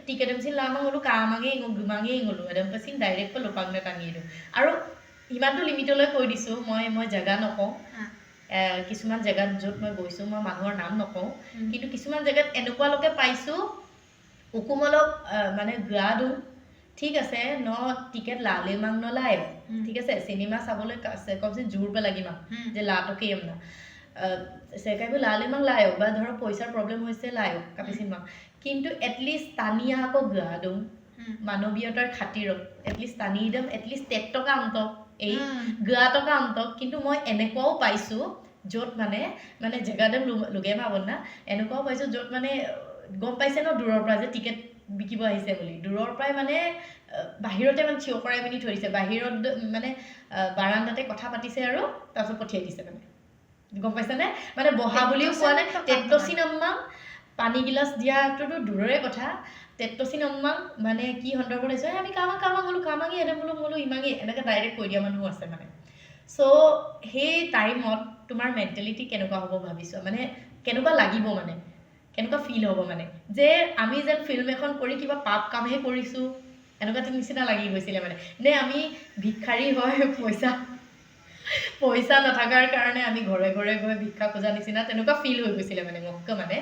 টিকেট এমচিন লামাং গ'লো কামাঙে গুমাঙে গ'লো আদম পাৰ্চেণ্ট ডাইৰেক্ট লোপাংনে টানি দিওঁ। আৰু ইমানটো লিমিটলৈ কৈ দিছোঁ, মই মই জেগা নকওঁ, কিছুমান জেগাত য'ত মই গৈছোঁ মই মানুহৰ নাম নকওঁ, কিন্তু কিছুমান জেগাত এনেকুৱালৈকে পাইছোঁ উকুমলক মানে গোৱা দিওঁ ঠিক আছে ন টিকেট লালে মাং নলায় ঠিক আছে চিনেমা চাবলৈ কমচে জোৰ পে লাগিম যে লাটোকে না চেকাইবোৰ লালে মাং লায়ক বা ধৰক পইচাৰ প্ৰব্লেম হৈছে লায়ক কাপি চিনেমা, কিন্তু এটলিষ্ট টানিয়া আকৌ গোৱা দিওঁ মানৱীয়তাৰ খাতিৰত এটলিষ্ট টানি দিম এটলিষ্ট 1 টকা অন্তক এই গোৱা টকা অন্তক। কিন্তু মই এনেকুৱাও পাইছোঁ য'ত মানে মানে জেগাতে লোগে মাব না এনেকুৱাও পাইছোঁ য'ত মানে গম পাইছে ন দূৰৰ পৰা যে টিকেট বিকিব আহিছে বুলি, দূৰৰ পৰাই মানে বাহিৰতে মানে থিয় কৰাই পিনি থৈ দিছে, বাহিৰত মানে বাৰাণ্ডাতে কথা পাতিছে আৰু তাৰপিছত পঠিয়াই দিছে মানে গম পাইছেনে মানে বহা বুলিও কোৱা নাই, তেত্তচি নাম্মাং পানী গিলাচ দিয়াটোতো দূৰৰে কথা, তেত্তচি নাম্মাং মানে কি সন্দৰ্ভত আহিছে আমি কামাং কামাং গ'লো কামাঙে এনে বোলো বোলো ইমাঙে এনেকৈ ডাইৰেক্ট কৈ দিয়া মানুহো আছে মানে। চ' সেই টাইমত তোমাৰ মেণ্টেলিটি কেনেকুৱা হ'ব ভাবিছোঁ মানে কেনেকুৱা লাগিব মানে কেনেকুৱা ফিল হ'ব মানে যে আমি যেন ফিল্ম এখন কৰি কিবা পাপ কামহে কৰিছোঁ এনেকুৱা নিচিনা লাগি গৈছিলে মানে, নে আমি ভিক্ষাৰী হয় পইচা পইচা নথকাৰ কাৰণে আমি ঘৰে ঘৰে গৈ ভিক্ষা খোজা নিচিনা তেনেকুৱা ফিল হৈ গৈছিলে মানে মোককৈ মানে।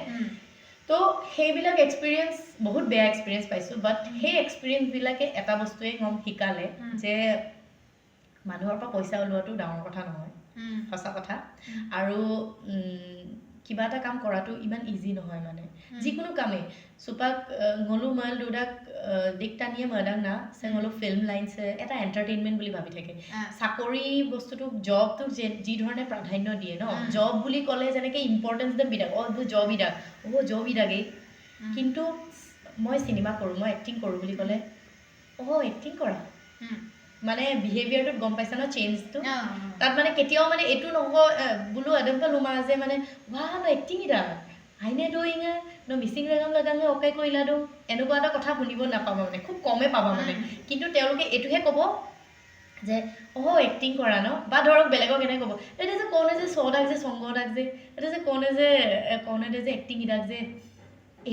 তো সেইবিলাক এক্সপিৰিয়েঞ্চ বহুত বেয়া এক্সপিৰিয়েঞ্চ পাইছোঁ, বাট সেই এক্সপিৰিয়েঞ্চবিলাকে এটা বস্তুৱে মোক শিকালে যে মানুহৰ পৰা পইচা ওলোৱাটো ডাঙৰ কথা নহয়, সঁচা কথা। আৰু কিবা এটা কাম কৰাটো ইমান ইজি নহয় মানে যিকোনো কামেই চুপাক ngলো মল দুডাক দিক টানিয়ে মদাং না চে ngলো ফিল্ম লাইন চে এটা এণ্টাৰটেইনমেণ্ট বুলি ভাবি থাকে। চাকৰি বস্তুটোক জবটোক যি ধৰণে প্ৰাধান্য দিয়ে ন, জব বুলি ক'লে যেনেকৈ ইম্পৰ্টেঞ্চ দে বিদাক অ জব ইদাক অ জব ইদাকেই, কিন্তু মই চিনেমা কৰোঁ মই এক্টিং কৰোঁ বুলি ক'লে অ এক্টিং কৰা মানে বিহেভিয়াৰটোত গম পাইছা ন চেঞ্জটো তাত মানে কেতিয়াও মানে এইটো নহয় বোলো এদমপা লোমা যে মানে ৱা ন এক্টিং ইদা আইনে দইঙে ন মিচিং লগাম লগাঙে অকে কৰিলা দো এনেকুৱা এটা কথা শুনিব নাপাবা মানে খুব কমে পাবা মানে। কিন্তু তেওঁলোকে এইটোহে ক'ব যে অ এক্টিং কৰা ন, বা ধৰক বেলেগক এনেকৈ ক'ব এতিয়া যে কনে যে চদাক যে সংগদাক যে এতিয়া যে কনে যে কনে যে এক্টিং ইদাক যে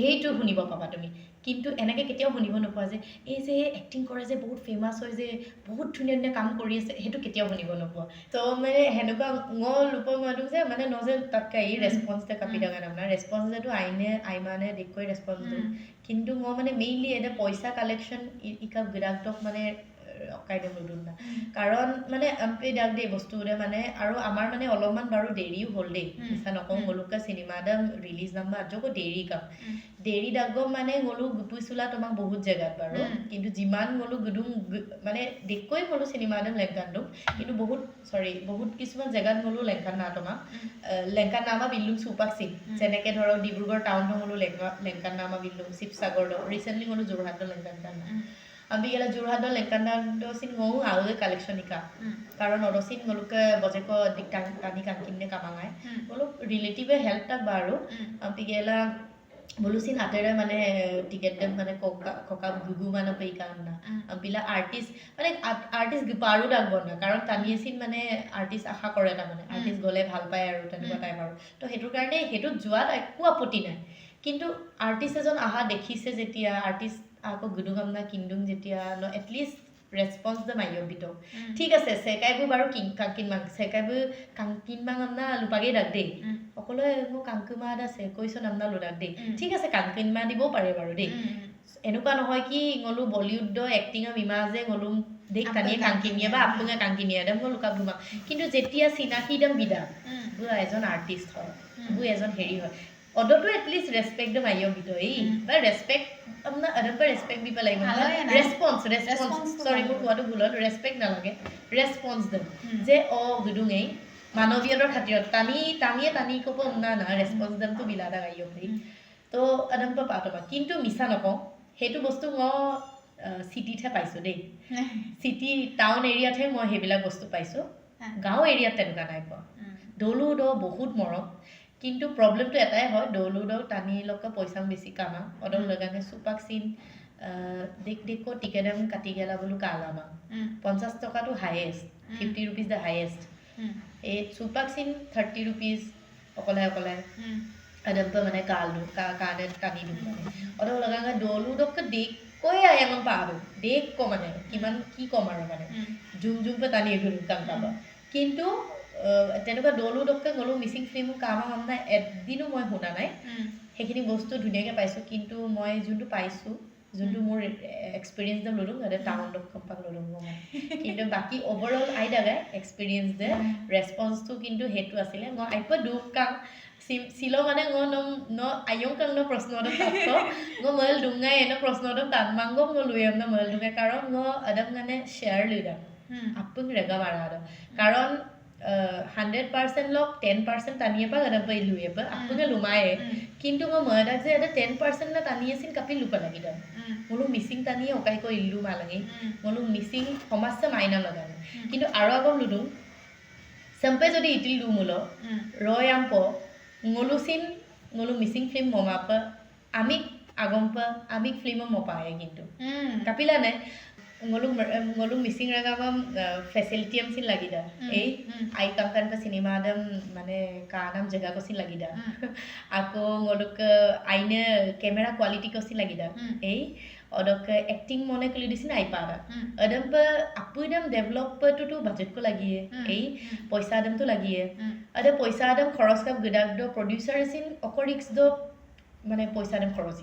সেইটো শুনিব পাবা তুমি, কিন্তু এনেকৈ কেতিয়াও শুনিব নোপোৱা যে এই যে এক্টিং কৰে যে বহুত ফেমাছ হয় যে বহুত ধুনীয়া ধুনীয়া কাম কৰি আছে, সেইটো কেতিয়াও শুনিব নোপোৱা। ত' মানে সেনেকুৱা লোপ মানুহ যে মানে নজে তাতকৈ এই ৰেচপন্স দে কাপি ডাঙা নাম ৰেচপন্স যেটো আইনে আইমানে দেখুৱাই ৰেচপন্স দিওঁ, কিন্তু মই মানে মেইনলি এটা পইচা কালেকশ্যন ইকা গিৰাকটক মানে অকাইদে নদুন না, কাৰণ মানে আম্পে ডাক দেই বস্তুৰে মানে। আৰু আমাৰ মানে অলপমান বাৰু দেৰিও হ'ল দেই, মিছা নকওঁ, গ'লোকা চিনেমা দাম ৰিলিজ নাম্বা আজকো দেৰি কাম দেৰি ডাক মানে গ'লো গুপুচোলা তোমাক বহুত জেগাত বাৰু, কিন্তু যিমান গ'লো গুদুং মানে দেখুৱাই গ'লো চিনেমা দাম লেংকান কিন্তু বহুত চৰি বহুত কিছুমান জেগাত গ'লো লেংকান না তোমাক লেংকান নামা বিল্লুং চুপাক চিন, যেনেকৈ ধৰক ডিব্ৰুগড় টাউনটো গ'লো লেংকান নামা বিল্লুং, শিৱসাগৰ ৰিচেণ্টলি গ'লো যোৰহাটৰ লেংকান নামা আমি গেলা যোৰহাটৰ লেংকান চিন গওঁ আৰু কালেকশ্যন ইকা কাৰণ অৰচিন গ'লোকে বজেক টানি কাংকিনে কামাঙাই গ'লো ৰিলেটিভে হেল্প তাক বাৰু আমি গেলা বোলো চিন হাতেৰে মানে টিকেট মানে ককা ককা গুগু মানে পেইকা না বিলা আৰ্টিষ্ট মানে আৰ্টিষ্ট পাৰো ডাক বন্ধা কাৰণ টানিয়ে চিন মানে আৰ্টিষ্ট আশা কৰে তাৰমানে আৰ্টিষ্ট গ'লে ভাল পায় আৰু তেনেকুৱা টাইপ আৰু তো সেইটোৰ কাৰণে সেইটোত যোৱাত একো আপত্তি নাই, কিন্তু আৰ্টিষ্ট এজন অহা দেখিছে যেতিয়া আৰ্টিষ্ট আকৌ গুডুগামনা কিন্দুং যেতিয়া ন এটলিষ্ট ৰেচপন্স দম আয়বিত। ঠিক আছে, চেকাইবোৰ বাৰু কাংকিনমাং চেকাইবোৰ কাংকিনমাং আমনা লোপাগেই দাগ দেই, সকলোৱে মোক কাংকুমা দা চেকৈছ নামনা লোদাক দেই। ঠিক আছে, কাংকিনমা দিবও পাৰে বাৰু দেই, এনেকুৱা নহয় কি ngolu Bollywood acting ইমা যে ngolu দেখ টানিয়ে কাংকিনিয়ে বা আপুঙে কাংকিনিয়ে একদম মই লুকাপ ঘুমাম। কিন্তু যেতিয়া চিনাকি একদম বিদা বু এজন আৰ্টিষ্ট হয়, বু এজন হেৰি হয়, অদতো এটলিষ্ট ৰেচপেক্ট দম আইয় বিদ এই বা ৰেচপেক্ট আপোনাৰ অদম পৰা ৰেচপেক্ট দিব লাগিব। ৰেচপন্স, ৰেচপন্স, চৰি মোৰ কোৱাটো ভুল হ'ল, ৰেচপেক্ট নালাগে, ৰেচপন্স দম যে অ গুদুং এই মানৱীয়তাৰ খাতিৰত টানি টানিয়ে টানি ক'ব না না ৰেচপন্স দমটো বিলাদা আইয় ভাই তো অদম পৰা পাতবা। কিন্তু মিছা নকওঁ, সেইটো বস্তু মই চিটিতহে পাইছোঁ দেই, চিটি টাউন এৰিয়াতহে মই সেইবিলাক বস্তু পাইছোঁ, গাঁও এৰিয়াত তেনেকুৱা নাই পোৱা। দৌলো দ বহুত মৰম, কিন্তু প্ৰব্লেমটো এটাই হয়, দৌলো দ টানি লগ পইচা বেছি কামা অদম লগাঙে চুপাক চিন দেখ দেখো টিকেট কাটি গেলা বোলো কালামা 50 টকাটো হায়েষ্ট, 50 ৰুপিজ the highest. এই চুপাক চিন 30 ৰুপিজ অকলে অকলে অদম্প মানে কালো কানে টানি দিওঁ মানে অদম লগাঙে দৌলো দক দেখ কৈ আয়াঙম পাৰো দেখ ক মানে কিমান কি ক'ম আৰু মানে জুম জুমকৈ টানি ঘূৰো কাম কাবা। কিন্তু তেনেকুৱা দৌলো দককে গ'লো মিচিং ফিল্মো কাম নাই, এদিনো মই শুনা নাই, সেইখিনি বস্তু ধুনীয়াকৈ পাইছোঁ। কিন্তু মই যোনটো পাইছোঁ, যোনটো মোৰ এক্সপিৰিয়েঞ্চ দে ল'লোঁ তাতে টাউন দক ল'লোঁ মই, কিন্তু বাকী অভাৰঅল আই দাগাই এক্সপিৰিয়েঞ্চ দে ৰেচপন্সটো কিন্তু সেইটো আছিলে। মই আইপ দুখ কাম চিল মানে গ নম ন আয়ং কাং ন প্ৰশ্ন দম তাত গ মল ডুঙাই এনে প্ৰশ্ন দম তাত মাংগ গ লুই ন মল ডুঙাই, কাৰণ গ আদম মানে শ্বেয়াৰ লৈ দাম আপুং ৰেগা মাৰা আদম, কাৰণ 100% লগ 10% টানিয়ে পা আদম পাই লুয়ে পা আপুঙে লুমায়ে, কিন্তু মই ময়দাক যে এটা 10% না টানি আছিল কাপি লুপা লাগি দাম মোলো মিচিং টানিয়ে অকাই কৈ ইল্লু মালাঙে মোলো মিচিং সমাজ মাইনা লগাঙে। কিন্তু আৰু আগম লুদুং চেম্পে যদি ইটিল দু মোল ৰয় আম্প ngolu sin ngolu missing film মমাপ আমি আগম পা আমি ফিল্ম মপায়ে কিন্তু কাপিলা নাই ngolu ngolu missing ragam facility am sin লাগি দা এই I কাম কান পা সিনেমা আদম মানে কানাম জেগা কসি লাগি দা, আকৌ ngoluk আইনে কেমেৰা কোৱালিটি কসি লাগি দা এই অদক এক্টিং মনে কলি দিছি নাই পাৰা আদম পা আপুদম ডেভেলপটো বাজেট কো লাগিয়ে এই পইচা আদমটো লাগিয়ে আদে পইচা আদম খৰচ কাপ গুদাক দ প্ৰডিউচাৰ চিন অক ৰিক্স দ মানে পইচা আদম খৰচ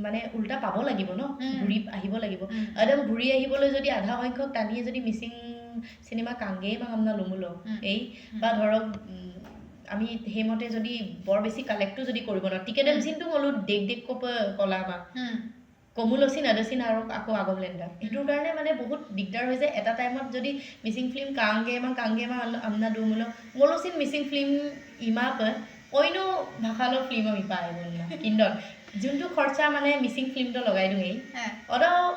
মানে উল্টা পাব লাগিব ন, ঘূৰি আহিব লাগিব। একদম ঘূৰি আহিবলৈ যদি আধা সংখ্যক টানিয়ে যদি মিচিং চিনেমা কাংগেই বা আমনা লুমুল এই বা ধৰক আমি সেইমতে যদি বৰ বেছি কালেক্টো যদি কৰিব নোৱাৰোঁ টিকেট চিনটো ক'লো দেখ দেখ কলা বা কমুলচিন আদচিন আৰু আকৌ আগম লেণ্ডা, সেইটোৰ কাৰণে মানে বহুত দিগদাৰ হৈ যায়। এটা টাইমত যদি মিচিং ফিল্ম কাংগে মা কাংগে মা আমনা দুমুল মলচিন মিচিং ফিল্ম ইমা অন্য ভাষালৈ ফিল্ম আমি পাই কিন্তু যোনটো খৰচা মানে মিচিং ফিল্মটো লগাই দিওঁ অলপ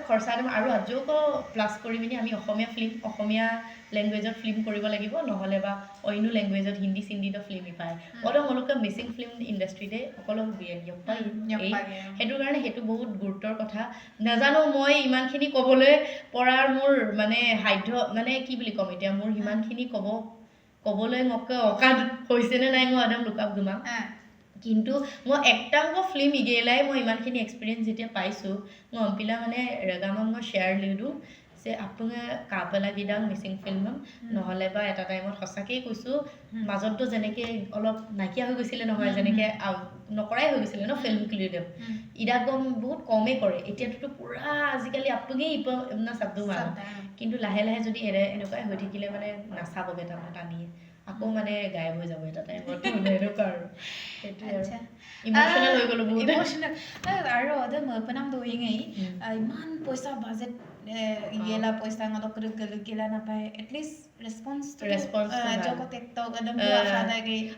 খৰচা আৰু আজৌকো প্লাছ কৰি পিনি আমি অসমীয়া ফিল্ম অসমীয়া লেংগুৱেজত ফিল্ম কৰিব লাগিব, নহ'লে বা অন্য লেংগুৱেজত হিন্দী চিন্দিতো ফিল্ম পায় অলপ অলপকৈ মিচিং ফিল্ম ইণ্ডাষ্ট্ৰিতে সকলো এই সেইটো কাৰণে সেইটো বহুত গুৰুত্বৰ কথা। নাজানো মই ইমানখিনি ক'বলৈ পৰাৰ মোৰ মানে সাধ্য মানে কি বুলি ক'ম এতিয়া, মোৰ সিমানখিনি ক'বলৈ মোক অকাত হৈছেনে নাই মই একদম লুকাপ গুমাম, কিন্তু মই একটাংক ফিল্ম ইগেলাই মই ইমানখিনি এক্সপিৰিয়েঞ্চ যেতিয়া পাইছোঁ মই অম্পিলা মানে ৰেগামক মই শ্বেয়াৰ দিওঁ যে আপোনাৰ কাপেলা গিদাং মিচিং ফিল্ম নহ'লে বা এটা টাইমত সঁচাকেই কৈছোঁ মাজততো যেনেকৈ অলপ নাইকিয়া হৈ গৈছিলে নহয়, যেনেকৈ নকৰাই হৈ গৈছিলে ন ফিল্ম ক্লিউডম ইদা গম বহুত কমেই কৰে, এতিয়াতোতো পূৰা আজিকালি আপুঙেই ইপ চাবদো মানুহ, কিন্তু লাহে লাহে যদি এনেকুৱাই হৈ থাকিলে মানে নাচাবগৈ তাৰমানে টানিয়ে আকৌ মানে গায়ব হৈ যাব এটা টাইমত এনেকুৱা আৰু সেইটোৱে ইম'চনেল হৈ গ'লো বহুত ইম'চনেল। আৰু ইমান পইচা বাজেট গেলা পইচা গেলা নাপায় এটলিষ্ট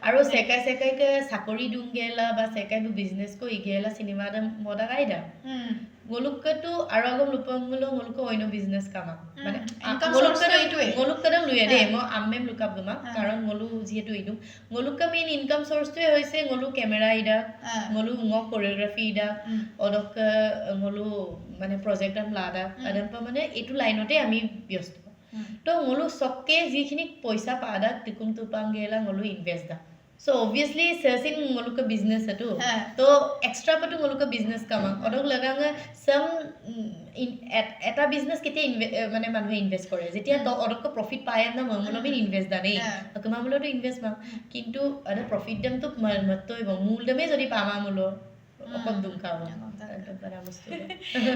আৰু চেকাই চেকাইকে চাকৰি দুং গেলা বা চেকাই বিজনেছ কৰি গেলা চিনেমা মদা গাই দা ngolukketu আৰু আগম লুপংগুলো ngolukko অন্য বিজনেছ কামা মানে ngolukkedam লুয়ে দেই মই আম্মেম লুকাপ গুমা, কাৰণ ngolu যিহেতু ইদু ngolukka main income চ'ৰ্চটোৱে হৈছে ngolu camera Ida ngolu ngok choreography Ida অদক ngolu মানে প্ৰজেক্ট লাদা আদম মানে এইটো লাইনতে আমি ব্যস্ত। তো ngolu চকে যিখিনি পইচা পাদা টিকুম টুপাং গেলা ngolu invest দা চ' অবভিয়াছলি চেচিন ngoluka business এইটো। তো এক্সট্ৰা পাতো ngoluka business কামাং অদক লগাং চাম এটা বিজনেছ কেতিয়া মানে মানুহে ইনভেষ্ট কৰে যেতিয়া অদককে প্ৰফিট পায় না, মূলমিন ইনভেষ্ট দানেই তোমাৰ মূলতো ইনভেষ্ট মা, কিন্তু এটা প্ৰফিট দামটো মত্তইব মূল দামেই যদি পামা মূল অকল দুম খাব বস্তু।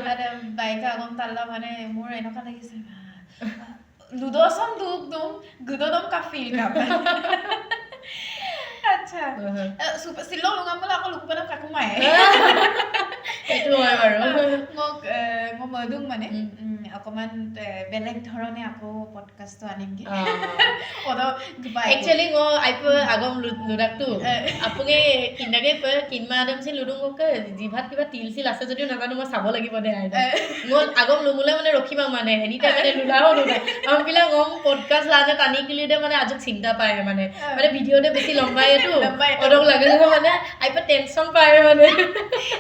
মানে বাইকা আগম তাল্লা, মানে মোৰ এনেকুৱা লাগিছে লুডোচম দুখ দুম গুদদম কাফিল কাম। আচ্ছা, চিলো লুঙাম বোলে আকৌ লুকুবালাম কাকো মায়ে। সেইটো হয় বাৰু। মোক মই মদুং মানে অকণমান বেলেগ ধৰণে আকৌ পডকাষ্টটো আনিমগে। একচুৱেলি মই আইপ আগম লুডাকটো আপুনি কিন্দাকে কিনমা আদম চিন লুডুং জিভাত কিবা তিল চিল আছে যদিও নাজানো, মই চাব লাগিব দে। মই আগম লুমুলে মানে ৰখিবা মানে এনি টাইম মানে লুলাও লুলা বিলাক গম পডকাষ্ট লানে টানি কিলি দে, মানে আজক চিন্তা পায় মানে মানে ভিডিঅ'তে বেছি লম্বাইতো অলপ লাগে মানে আইপ টেনচন পায় মানে।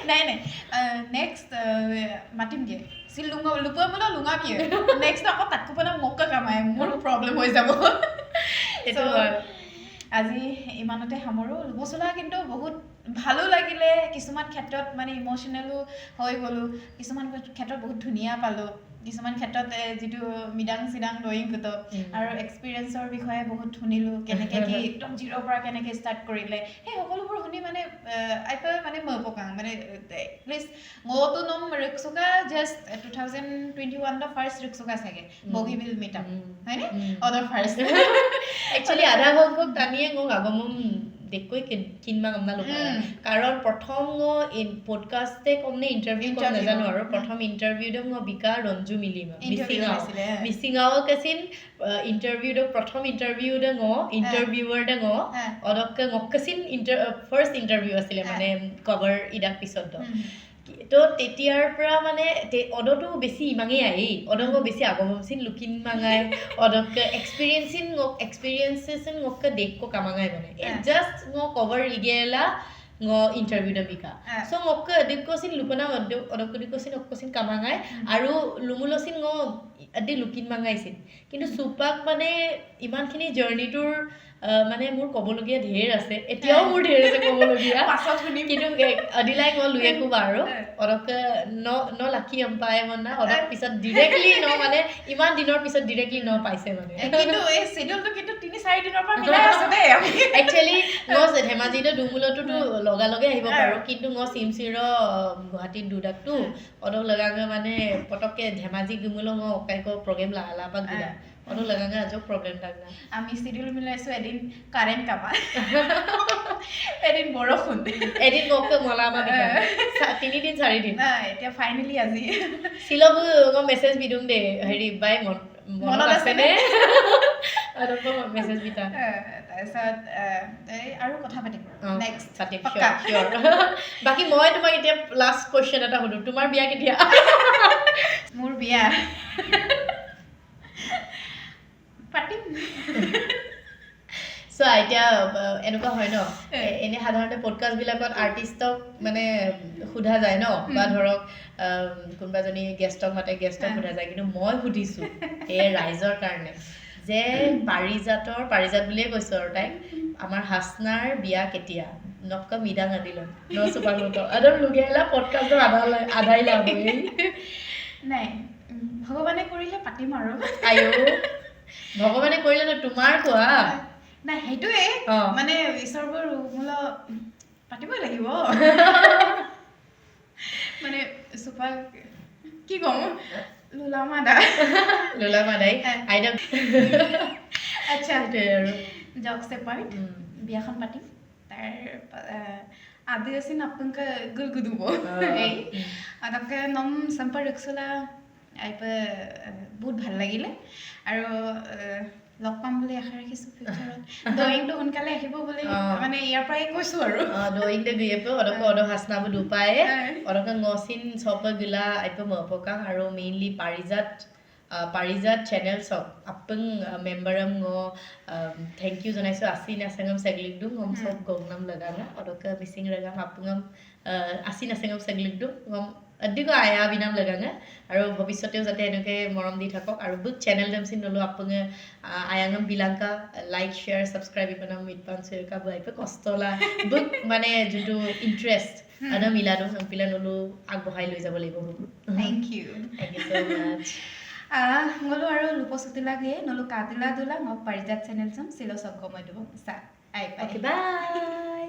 নাই নাই, নেক্সট মাতিমগে চিল লুঙা লুপুৱা বোলে লুঙামিয়ে নেক্সট আকৌ তাতকো পেলাই মোকে কামাই মোৰ প্ৰব্লেম হৈ যাব। সেইটো হয়। আজি ইমানতে সামৰোঁ লুবচলা, কিন্তু বহুত ভালো লাগিলে। কিছুমান ক্ষেত্ৰত মানে ইম'চনেলো হৈ গ'লোঁ, কিছুমান ক্ষেত্ৰত বহুত ধুনীয়া পালোঁ, কিছুমান ক্ষেত্ৰত যিটো মিদাং চিদাং দয়িং গোট আৰু এক্সপিৰিয়েঞ্চৰ বিষয়ে বহুত শুনিলোঁ, কেনেকৈ কি একদম জিৰ'ৰ পৰা কেনেকৈ ষ্টাৰ্ট কৰিলে, সেই সকলোবোৰ শুনি মানে আই মানে মই পকাং মানে প্লিজ মইতো নম ৰিক্সুকা জাষ্ট 2021ৰ ফাৰ্ষ্ট ৰিক্সুকা চাগে বগীবিল মিট আপ হয়নে অদৰ ফাৰ্ষ্ট। একচুৱেলি আধা সংখ্যক টানিয়ে মোক আগমন দেখকৈ কিনমা গমনা লোক, কাৰণ প্ৰথম পডকাষ্টে কম নে ইণ্টাৰভিউ কম নাজানো, আৰু প্ৰথম ইণ্টাৰভিউ মই বিকা ৰঞ্জু মিলিম মিচিঙাও মিচিঙাও কেচিন ইণ্টাৰভিউ দে, প্ৰথম ইণ্টাৰভিউ দে ঙ ইণ্টাৰভিউৱাৰ দে ঙ অদককে ঙকেচিন ফাৰ্ষ্ট ইণ্টাৰভিউ আছিলে মানে কভাৰ ইদাক পিছত। তো তেতিয়াৰ পৰা মানে অদতো বেছি ইমাঙেই আহি অদক বেছি আগমচিন লুকিন মাঙাই অদক এক্সপিৰিয়েঞ্চিন এক্সপিৰিয়েঞ্চেচিন ঙকে দেখক কামাঙাই মানে জাষ্ট ঙ কভাৰ ইগেলা ঙ ইণ্টাৰভিউ দে বিকা। চ' ঙকে অদিকচিন লুপনা অদক অদিকচিন অকচিন কামাঙাই আৰু লুমুলচিন ঙ আদি লুকিন মাঙাইছিল, কিন্তু চুপাক মানে ইমানখিনি জাৰ্ণিটোৰ মানে মোৰ ক'বলগীয়া ঢেৰ আছে, এতিয়াও মোৰ ঢেৰ আছে ক'বলগীয়া, কিন্তু অদিলাই মই লৈ একো বাৰু অলপকে ন ন লাকি অম্পাই মানে অলপ পিছত ডিৰেক্টলি ন মানে ইমান দিনৰ পিছত ডিৰেক্টলি ন পাইছে মানে। কিন্তু এই শ্বেডিউলটো কিন্তু 3-4 দিনৰ পৰা মিলাই আছো দেই আমি। একচুৱেলি মই ধেমাজিতো দুমূলতোতো লগালগে আহিব পাৰোঁ, কিন্তু মই চিমচিৰ গুৱাহাটীত দুডাকটো অলপ লগাগে মানে পটককে ধেমাজি গুমূল মই অকাইক প্ৰগ্ৰেম লাহে লাহে পৰা গুডা অলপ লগাগে আজক প্ৰব্লেম থাক না। আমি চিডিউল মিলাইছো, এদিন কাৰেণ্ট কামা, এদিন বৰষুণ, এদিন মোক মলামা 3 দিন 4 দিন। এতিয়া ফাইনেলি আজি চিলবু মই মেছেজ বিদুং দে হেৰি বাই মনত আছেনে মেছেজ বিতা। তাৰপিছত আৰু কথা পাতিম নেক্সট। পাতিম। বাকী মই তোমাক এতিয়া লাষ্ট কুৱেশ্যন এটা সুধো, তোমাৰ বিয়া কেতিয়া? মোৰ বিয়া পাতিম। চোৱা, এতিয়া এনেকুৱা হয় ন, এনে সাধাৰণতে পডকাষ্টবিলাকত আৰ্টিষ্টক মানে সোধা যায় ন, বা ধৰক কোনোবাজনী গেষ্টক মাতে, গেষ্টক সোধা যায়, কিন্তু মই সুধিছোঁ এই ৰাইজৰ কাৰণে যে পাৰিজাতৰ, পাৰিজাত বুলিয়ে কৈছোঁ আৰু তাইক, আমাৰ হাচনাৰ বিয়া কেতিয়া? নক্ক মিদাং আদিল ন চুপাং একদম লুগেলা পডকাষ্টৰ আধা আধাই লাভ। নাই, ভগৱানে কৰিলে পাতিম আৰু। আয়ো, ভগৱানে কৰিলে ন তোমাৰ কোৱা। নাই, সেইটোৱে মানে ঈশ্বৰবোৰ মূল পাতিবই লাগিব মানে চুপা কি ক'ম লোলা মাদা। লোলা মাদাই আইদা। আচ্ছা, সেইটোৱে আৰু জকছ এপাৰ্ট, বিয়াখন পাতিম, তাৰ আদিবাসী আপোনালোকে গুলগুদুব এই আদাকে নম সম্পৰ্ক আইপ বহুত ভাল লাগিলে আৰু লগ পাম বুলি আশা ৰাখিছোঁ ফিউচাৰত। ড্ৰয়িংটো সোনকালে আহিব বুলি মানে ইয়াৰ পৰাই কৈছোঁ আৰু। ড্ৰয়িং দে গুয়ে অদক অদ হাসনাবু দুপায়ে অদক ngsin চপ গিলা আইপ মপকাং আৰু মেইনলি পাৰিজাত পাৰিজাত চেনেল চব আপং মেম্বাৰম গ thank you জনাইছোঁ। আচিন আছেঙম চেগলিকডুং গম চব গংনাম লগাঙা অদকা মিচিং ৰগাম আপুঙম আচিন আছেঙম চেগলিকডুং গম অধিক আয়া বিনাম লগাঙা। আৰু ভৱিষ্যতেও যাতে এনেকৈ মৰম দি থাকক আৰু বুক চেনেল দমচিন নলো আপুঙে আয়াঙম বিলাংকা লাইক শ্বেয়াৰ ছাবস্ক্ৰাইব ইপনাম মিটপান চেৰকা বুৱাইপে কষ্টলা বুক মানে যোনটো ইণ্টাৰেষ্ট আদা মিলাটো পিলা নলো আগবঢ়াই লৈ যাব লাগিব। Thank you. Thank you so much. ngolo আৰু লুপচুতিলা গে নলো কাতিলা দুলা ngok পাৰিজাত চেনেল চম চিল চব গমৈ দিব চা আই। Okay, bye.